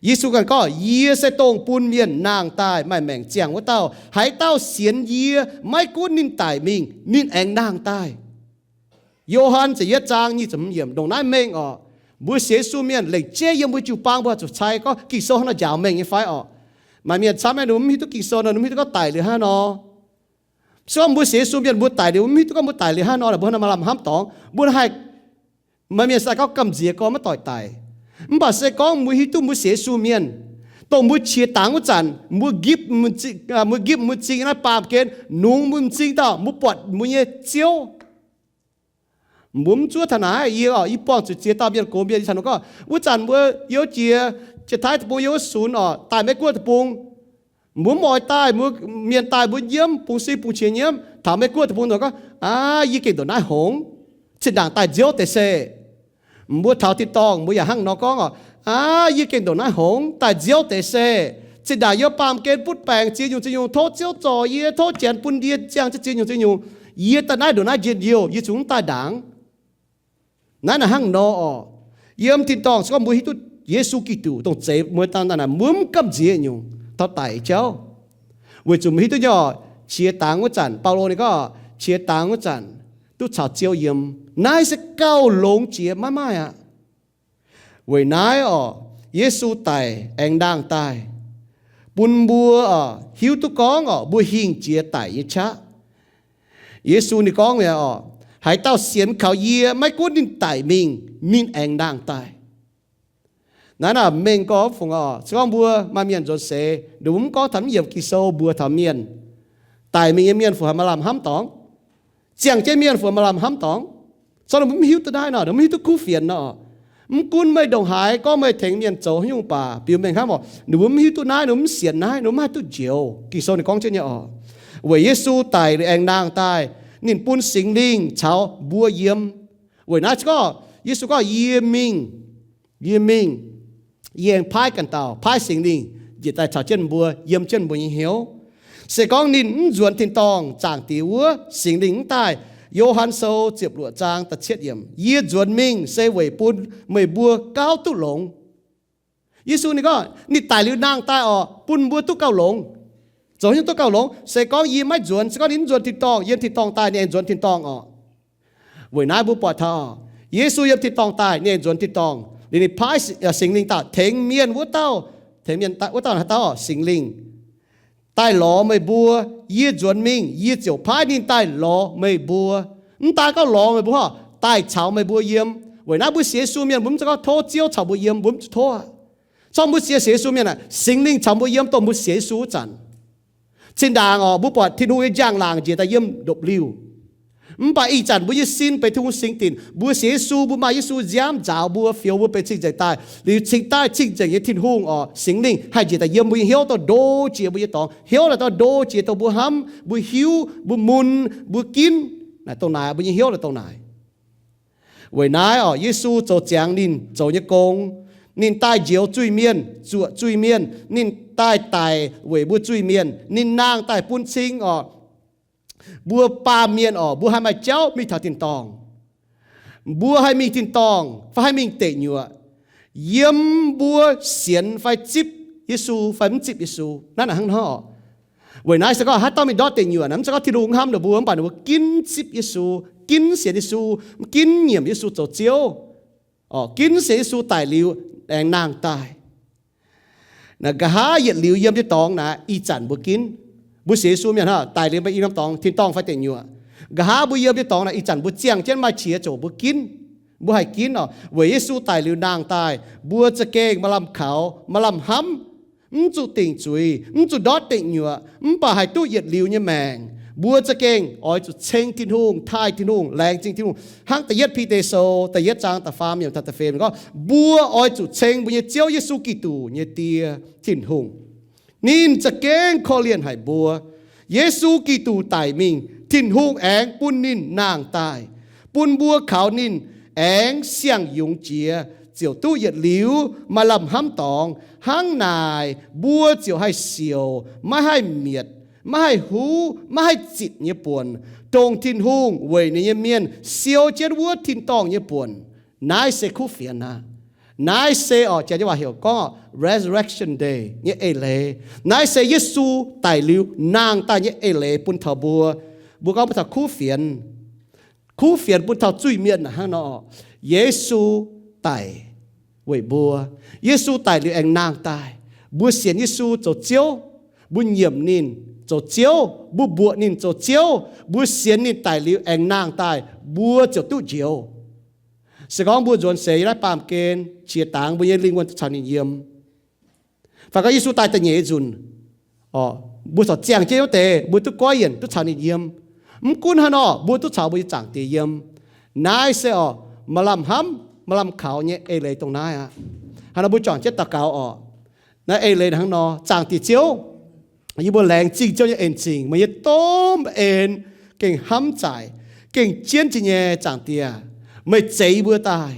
Yesu ganh gorngv, Yie se dongh bun mienh nangh daaih maaih maengc ziangh wuov dauh. Haaix dauh sienx yie, maiv gunv ninh daic mingh, ninh aengx nangh daaih. Yo^han ziepc yietv zaang nyic ziepc hmz yiemc ndongc naaiv mengh orqc. Mbuo sienx Yesu mienh lengc jeiv yiem mbuo jiu-baang mbuo zuqc cai gorngv Ging-Sou hnangv nor njaaux mengh nyei fai orqc. Maaih mienh camv maiv, ninh mv hiuv duqv Ging-Sou nor, ninh mv hiuv duqv gorngv daic liuz hnangv nor. Se gorngv mbuo sienx Yesu mienh mbuo daic liuz, mv hiuv duqv gorngv mbuo daic liuz hnangv nor, mbuo hnangv nor maaih lamh hnamv dorngx, mbuo haih, maaih mienh se gorngv gamh nziex gorn maiv doic daic. Mv baac se gorngv mbuo hiuv duqv mbuo sienx Yesu mienh, dongh mbuo qiex dangx wuov zanc, mbuo nqipv mbuo m'zing naaiv baamh gen, nungx mbuo m'zing dauh, mbuo buatc mbuo nyei Ziouv. Mbuo mv zuov taux naaiv, yie orqc, yie buangh zuqc ziex dauh mienh gox mienh, yie caux ninh gorngv, wuov zanc mbuo youv jiex Janx-Taiv deic-bung, youv sunx orqc, daaih Meiv Guoqv deic-bung, mbuo mv oix daaih, mbuo mienh daaih mbuo nyiemv, bungx sin bungx qiex nyiemv, taux Meiv Guoqv deic-bung nor gorngv, aav, yie gengh ndongc naaiv hngongx, zinh ndaangc daaih nziouv deix se. Mbuo taux tin-dorngh mbuo yaac hnangv nor gorngv orqc, aav, yie gengh ndongc naaiv hngongx, daaih nziouv deix se. Zinh ndaangc yiem baamh gen butv baengc ziex nyungc ziex nyungc, tov Ziouv zorc yie, tov Janx bun yie ziangh ziex nyungc ziex nyungc, yie daaih naaiv ndongc naaiv njien-youh, yie zungv mv daaih ndaangc. Naaiv naaic hnangv nor orqc. Yiem tin-dorngh se gorngv mbuo hiuv duqv Yesu Giduc dongh zeix mbuo dangh naaic, mbuo mv gamh nziex nyungc taux daic jauv. Weic zuqc mbuo hiuv duqv nyei orqc, qiex dangx wuov zanc, Baulo ninh gorngv, qiex dangx wuov zanc duqv caux Ziouv yiem. Naaiv se gauh longx jiex maiv maaih aqv. Weic naaiv orqc, Yesu daic aengx nangh daaih, bun mbuo orqc hiuv duqv gorngv orqc, mbuo hingh jiex daic nyei qaqv. Yesu ninh gorngv mi'aqv orqc, haaix dauh sienx kaux yie, maiv gunv ninh daic mingh, ninh aengx nangh daaih. Naaiv naaic mengh gorngv fungc orqc, se gorngv mbuo maaih mienh nzuonx seix, ninh mbuo mv gorngv taux mv yiemc Ging-Sou mbuox taux mienh, daic mingh nyei mienh fungc haih maaih lamh hnamv dorngx. Ziangh jienv mienh fungc maaih lamh hnamv dorngx. Zorqv ninh mbuo mv hiuv duqv naaiv nor, ninh mbuo mv hiuv duqv kuv fienx nor. Mv gunv meih ndongc haaix gorngv meih tengx mienh zoux haaix nyungc baac, biux mengh hnamv orqc, ninh mbuo mv hiuv duqv naaiv, ninh mbuo mv sienx naaiv, ninh mbuo mv haih duqv njoux. Ging-Sou ninh gorngv jienv nyei orqc, weic Yesu daic liuz aengx nangh daaih, ninh bun Singx Lingh caux mbuo yiem. Weic naaiv gorngv, Yesu gorngv, Yie mingh, yie mingh, yie aengx paaiv ganh dauh, paaiv Singx Lingh njiec daaih caux jienv mbuo, yiem jienv mbuo nyei hnyouv. Se gorngv ninh mv nzuonx tin-dorngh Zaangc Diex wuov, Singx Lingh mv daaih. Yo^han Sou ziepc luoqc zaang da'cietv yiemc, Yie nzuonx mingh se weic bun meih mbuo gauh duqv longx. Yesu ninh gorngv ninh daic liuz nangh daaih orqc, bun mbuo duqv gauh longx. Zoux nyungc duqv gauh longx. Se gorngv yie maiv nzuonx, se gorngv ninh mv nzuonx tin-dorngh, yiem tin-dorngh daaih ninh aengx nzuonx tin-dorngh orqc. Weic naaiv mbuo buatc taux Yesu yiem tin-dorngh daaih, ninh aengx nzuonx tin-dorngh liuz, ninh paaiv Singx Lingh daaih tengx mienh wuov dauh, tengx mienh wuov dauh haaix dauh orqc? Singx Lingh daaih lorz meih mbuo. Yie nzuonx mingh, yie ziouc paaiv ninh daaih lorz meih mbuo. Mv daan gorngv lorz meih mbuo, daaih caux meih mbuo yiem. Weic naaiv mbuo sienx Yesu mienh mbuo mv zeiz gorngv tov Ziouv caux mbuo yiem, mbuo mv zuqc tov aqv. Corc mbuo sienx Yesu mienh aeqv, Singx Lingh caux mbuo yiem dongh mbuo sienx Yesu wuov zanc. Zinh ndaangc orqc, mbuo buatc Tin-Hungh nyei njang-laangc njiec daaih yiem ndopv-liuh. Mv baac ih zanc mbuo nyei sin benx Tin-Hungh singx dinc. Mbuo sienx Yesu, mbuo maaih Yesu nziaamv nzaaux mbuo, fioux mbuo benx cing-nzengc daaih. Liuz cingx daaih cing-nzengc nyei Tin-Hungh orqc, Singx Lingh haih njiec daaih yiem mbuo nyei hnyouv, dongh ndo jiex mbuo nyei dorngx. Hnyouv naaic dongh ndo jiex dongh mbuo hnamv, mbuo hiuv, mbuo mun, mbuo ginv. Naaic dongh naaic, mbuo nyei hnyouv naaic dongh naaic. Weic naaiv orqc, Yesu zoux ziangx ninh zoux nyei gong. Ninh daaih njoux zuiz-mienh, zuoqc zuiz-mienh. Ninh daaih daic weic mbuo zuiz-mienh. Ninh nangh daaih bun cing orqc, mbuo baamh mienh orqc, mbuo haih maaih jauv mingh taux tin-dorngh. Mbuo haih mingh tin-dorngh fai haih mingh deic nyuoqc, yiem mbuo sienx fai zipv Yesu fai mv zipv Yesu. Naaiv naaic hnangv nor orqc. Weic naaiv se gorngv haaix dauh mingh ndortv deic nyuoqc naaic, mv zeiz gorngv Tin-Hungh hnamv ninh mbuo, mv baac ninh mbuo ginv zipv Yesu, ginv sienx Yesu, ginv nyiemc Yesu zoux Ziouv, orqc, ginv sienx Yesu daic liuz aengx nangh daaih. Naaic nqa'haav yietc liuz yiem nyei dorngx naaic, ih zanc mbuo ginv. Mbuo sienx Yesu mienh hnangv, daic liuz mbuo yiem norm dorngx, tin-dorngh fai deic nyuoqc. Nqa'haav mbuo yiem nyei dorngx naaic, ih zanc mbuo ziangh jienv maaih qiex ziouc mbuo ginv. Mbuo haih ginv orqc, weic Yesu daic liuz nangh daaih, mbuo za'gengh maaih lamh kaux, maaih lamh hnamv, mv zuqc dingc zuiz, mv zuqc ndortv deic nyuoqc, mv baac haih duqv yietc liuz nyei maengc. Mbuo za'gengh oix zuqc ceng Tin-Hungh, taaih Tin-Hungh, laengz zingh Tin-Hungh. Hnangv da'yietv Bide Sou da'yietv zaang da'faam yiemc taux da'feix gorngv, mbuo oix zuqc ceng mbuo nyei Ziouv Yesu Giduc nyei Die, Tin-Hungh. Ninh za'gengh korv-lienh haic mbuo. Yesu Giduc daic mingh, Tin-Hungh aengx bun ninh nangh daaih, bun mbuo kaux ninh aengx siang-yungz jiex, ziouc duqv yietc liuz maaih lamh hnamv dorngx. Hnangv naaic mbuo ziouc haih siouc, maiv haih mietc, maiv haih huv, maiv haih zitc nyei buonc, dongh Tin-Hungh weic ninh nyei mienh siou jienv wuov tin-dorngh nyei buonc. Naaiv se kuv fienx aqv. Naaiv se orqc, janx nyei waac heuc gorngv Resurrection Day nyei eix leiz. Naaiv se Yesu daic liuz nangh daaih nyei eix leiz bun taux mbuo. Mbuo gorngv bun taux kuv fienx. Kuv fienx bun taux zuiz-mienh hnangv nor. Yesu daic weic mbuo. Yesu daic liuz aengx nangh daaih. Mbuo sienx Yesu zoux Ziouv, mbuo nyiemc ninh zoux Ziouv, mbuo mbuoqc ninh zoux Ziouv, mbuo sienx ninh daic liuz aengx nangh daaih, mbuo ziouc duqv njoux. Se gorngv mbuo nzuonx seix yiem naaiv baamh gen qiex dangx, mbuo nyei lingh wuonh duqv caux ninh yiem, fai gorngv Yesu daaih da'nyeic nzunc, mbuo corc ziangh jienv wuov deix, mbuo duqv goiv yienc duqv caux ninh yiem. Mv gunv hnangv nor, mbuo duqv caux mbuo nyei Zaangc Diex yiem. Naaiv se orqc, maaih lamh hnamv maaih lamh kaux nyei eix leiz dongh naaiv aqv. Hnangv nor mbuo juangc jienv daux gaux orqc. Naaiv eix leiz hnangv nor, Zaangc Diex Ziouv, yie mbuo laengz zingh Ziouv nyei en-zingc, meih nyei domh en gengh hnamv zaaic, gengh jienv jiex nyei Zaangc Diex. Meih zeix yie mbuo daaih.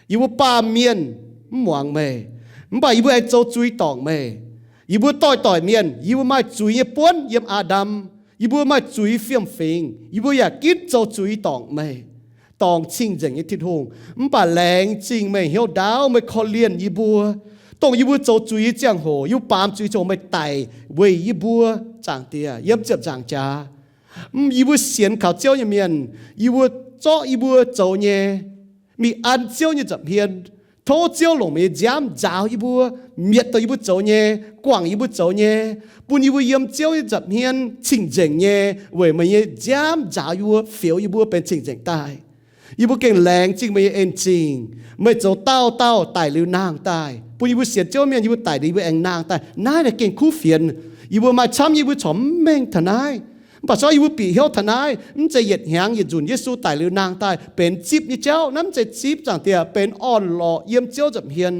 Yie mbuo baamh mienh mv muangx meih, mv baac yie mbuo aengx zoux zuiz dorngc meih. Yie mbuo doix-doic mienh, yie mbuo maaih zuiz nyei buonv yiem Aa^ndam. Yie mbuo maaih zuiz fiem-fingx, yie mbuo yaac ginv zoux zuiz dorngc meih, dorngc cing-nzengc nyei Tin-Hungh. Mv baac laengz zingh meih hnyouv ndaauv, meih korv-lienh yie mbuo. Dongh yie mbuo zoux zuiz nyei ziangh hoc, yie mbuo baamz zuiz ziangh hoc, meih daic weic yie mbuo, Zaangc Diex, yiem ziepc nzaangc jaax. Yie mbuo sienx kaux Ziouv nyei mienh, yie mbuo zorqv yie mbuo zoux nyei mingh an Ziouv nyei nza'hmien. Tov Ziouv longc meih nyei nziaamv nzaaux yie mbuo, mietc dongh yie mbuo zoux nyei, guangc yie mbuo zoux nyei, bun yie mbuo yiem Ziouv nyei nza'hmien cing-nzengc nyei, weic meih nyei nziaamv nzaaux yie mbuo, fioux yie mbuo benx cing-nzengc daaih. Yie mbuo gengh laengz zingh meih nyei en-zingh. Meih zoux dauh dauh daic liuz nangh daaih, bun yie mbuo sienx Ziouv mienh, yie mbuo daic liuz yie mbuo aengx nangh daaih. Naaiv naaic gengh kuv fienx. Yie mbuo maaih camv nyei, yie mbuo corc mv mengh taux naaiv. Mv baac se gorngv yie mbuo bieqc hnyouv taux naaiv, mv zeiz yietc hnyangx yietc nzunc Yesu daic liuz nangh daaih benx zipv nyei jauv. Naaiv mv zeiz zipv, Zaangc Diex, benx orn-lorqc yiem Ziouv nza'hmien,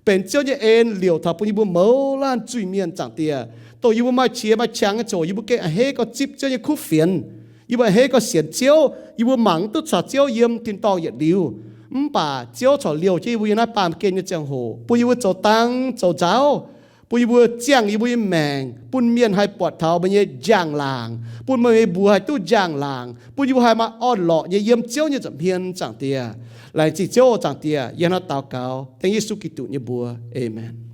benx Ziouv nyei en liouc taux bun yie mbuo mouz laanh zuiz-mienh, Zaangc Diex. Dongh yie mbuo maaih qiex maaih qangx nyei ziangh hoc, yie mbuo gengh a'hneiv gorx zipv Ziouv nyei kuv fienx. Yie mbuo a'hneiv gorx sienx Ziouv, yie mbuo mangc duqv caux Ziouv yiem tin-dorngh yietc liuz. Mv baac Ziouv corc liouh jienv yie mbuo yiem naaiv baamh gen nyei ziangh hoc, bun yie mbuo zoux dang zoux nzauv, bun yie mbuo ziangh yie mbuo nyei maengc, bun mienh haih buatc taux meih nyei njang-laangc, bun meih nyei mbuox haih duqv njang-laangc, bun yie mbuo haih maaih orn-lorqc nyei yiem Ziouv nyei nza'hmien, Zaangc Diex. Laengz zingh Ziouv, Zaangc Diex. Yie hnangv naaiv daux gaux dengv Yesu Giduc nyei mbuox. Aamen.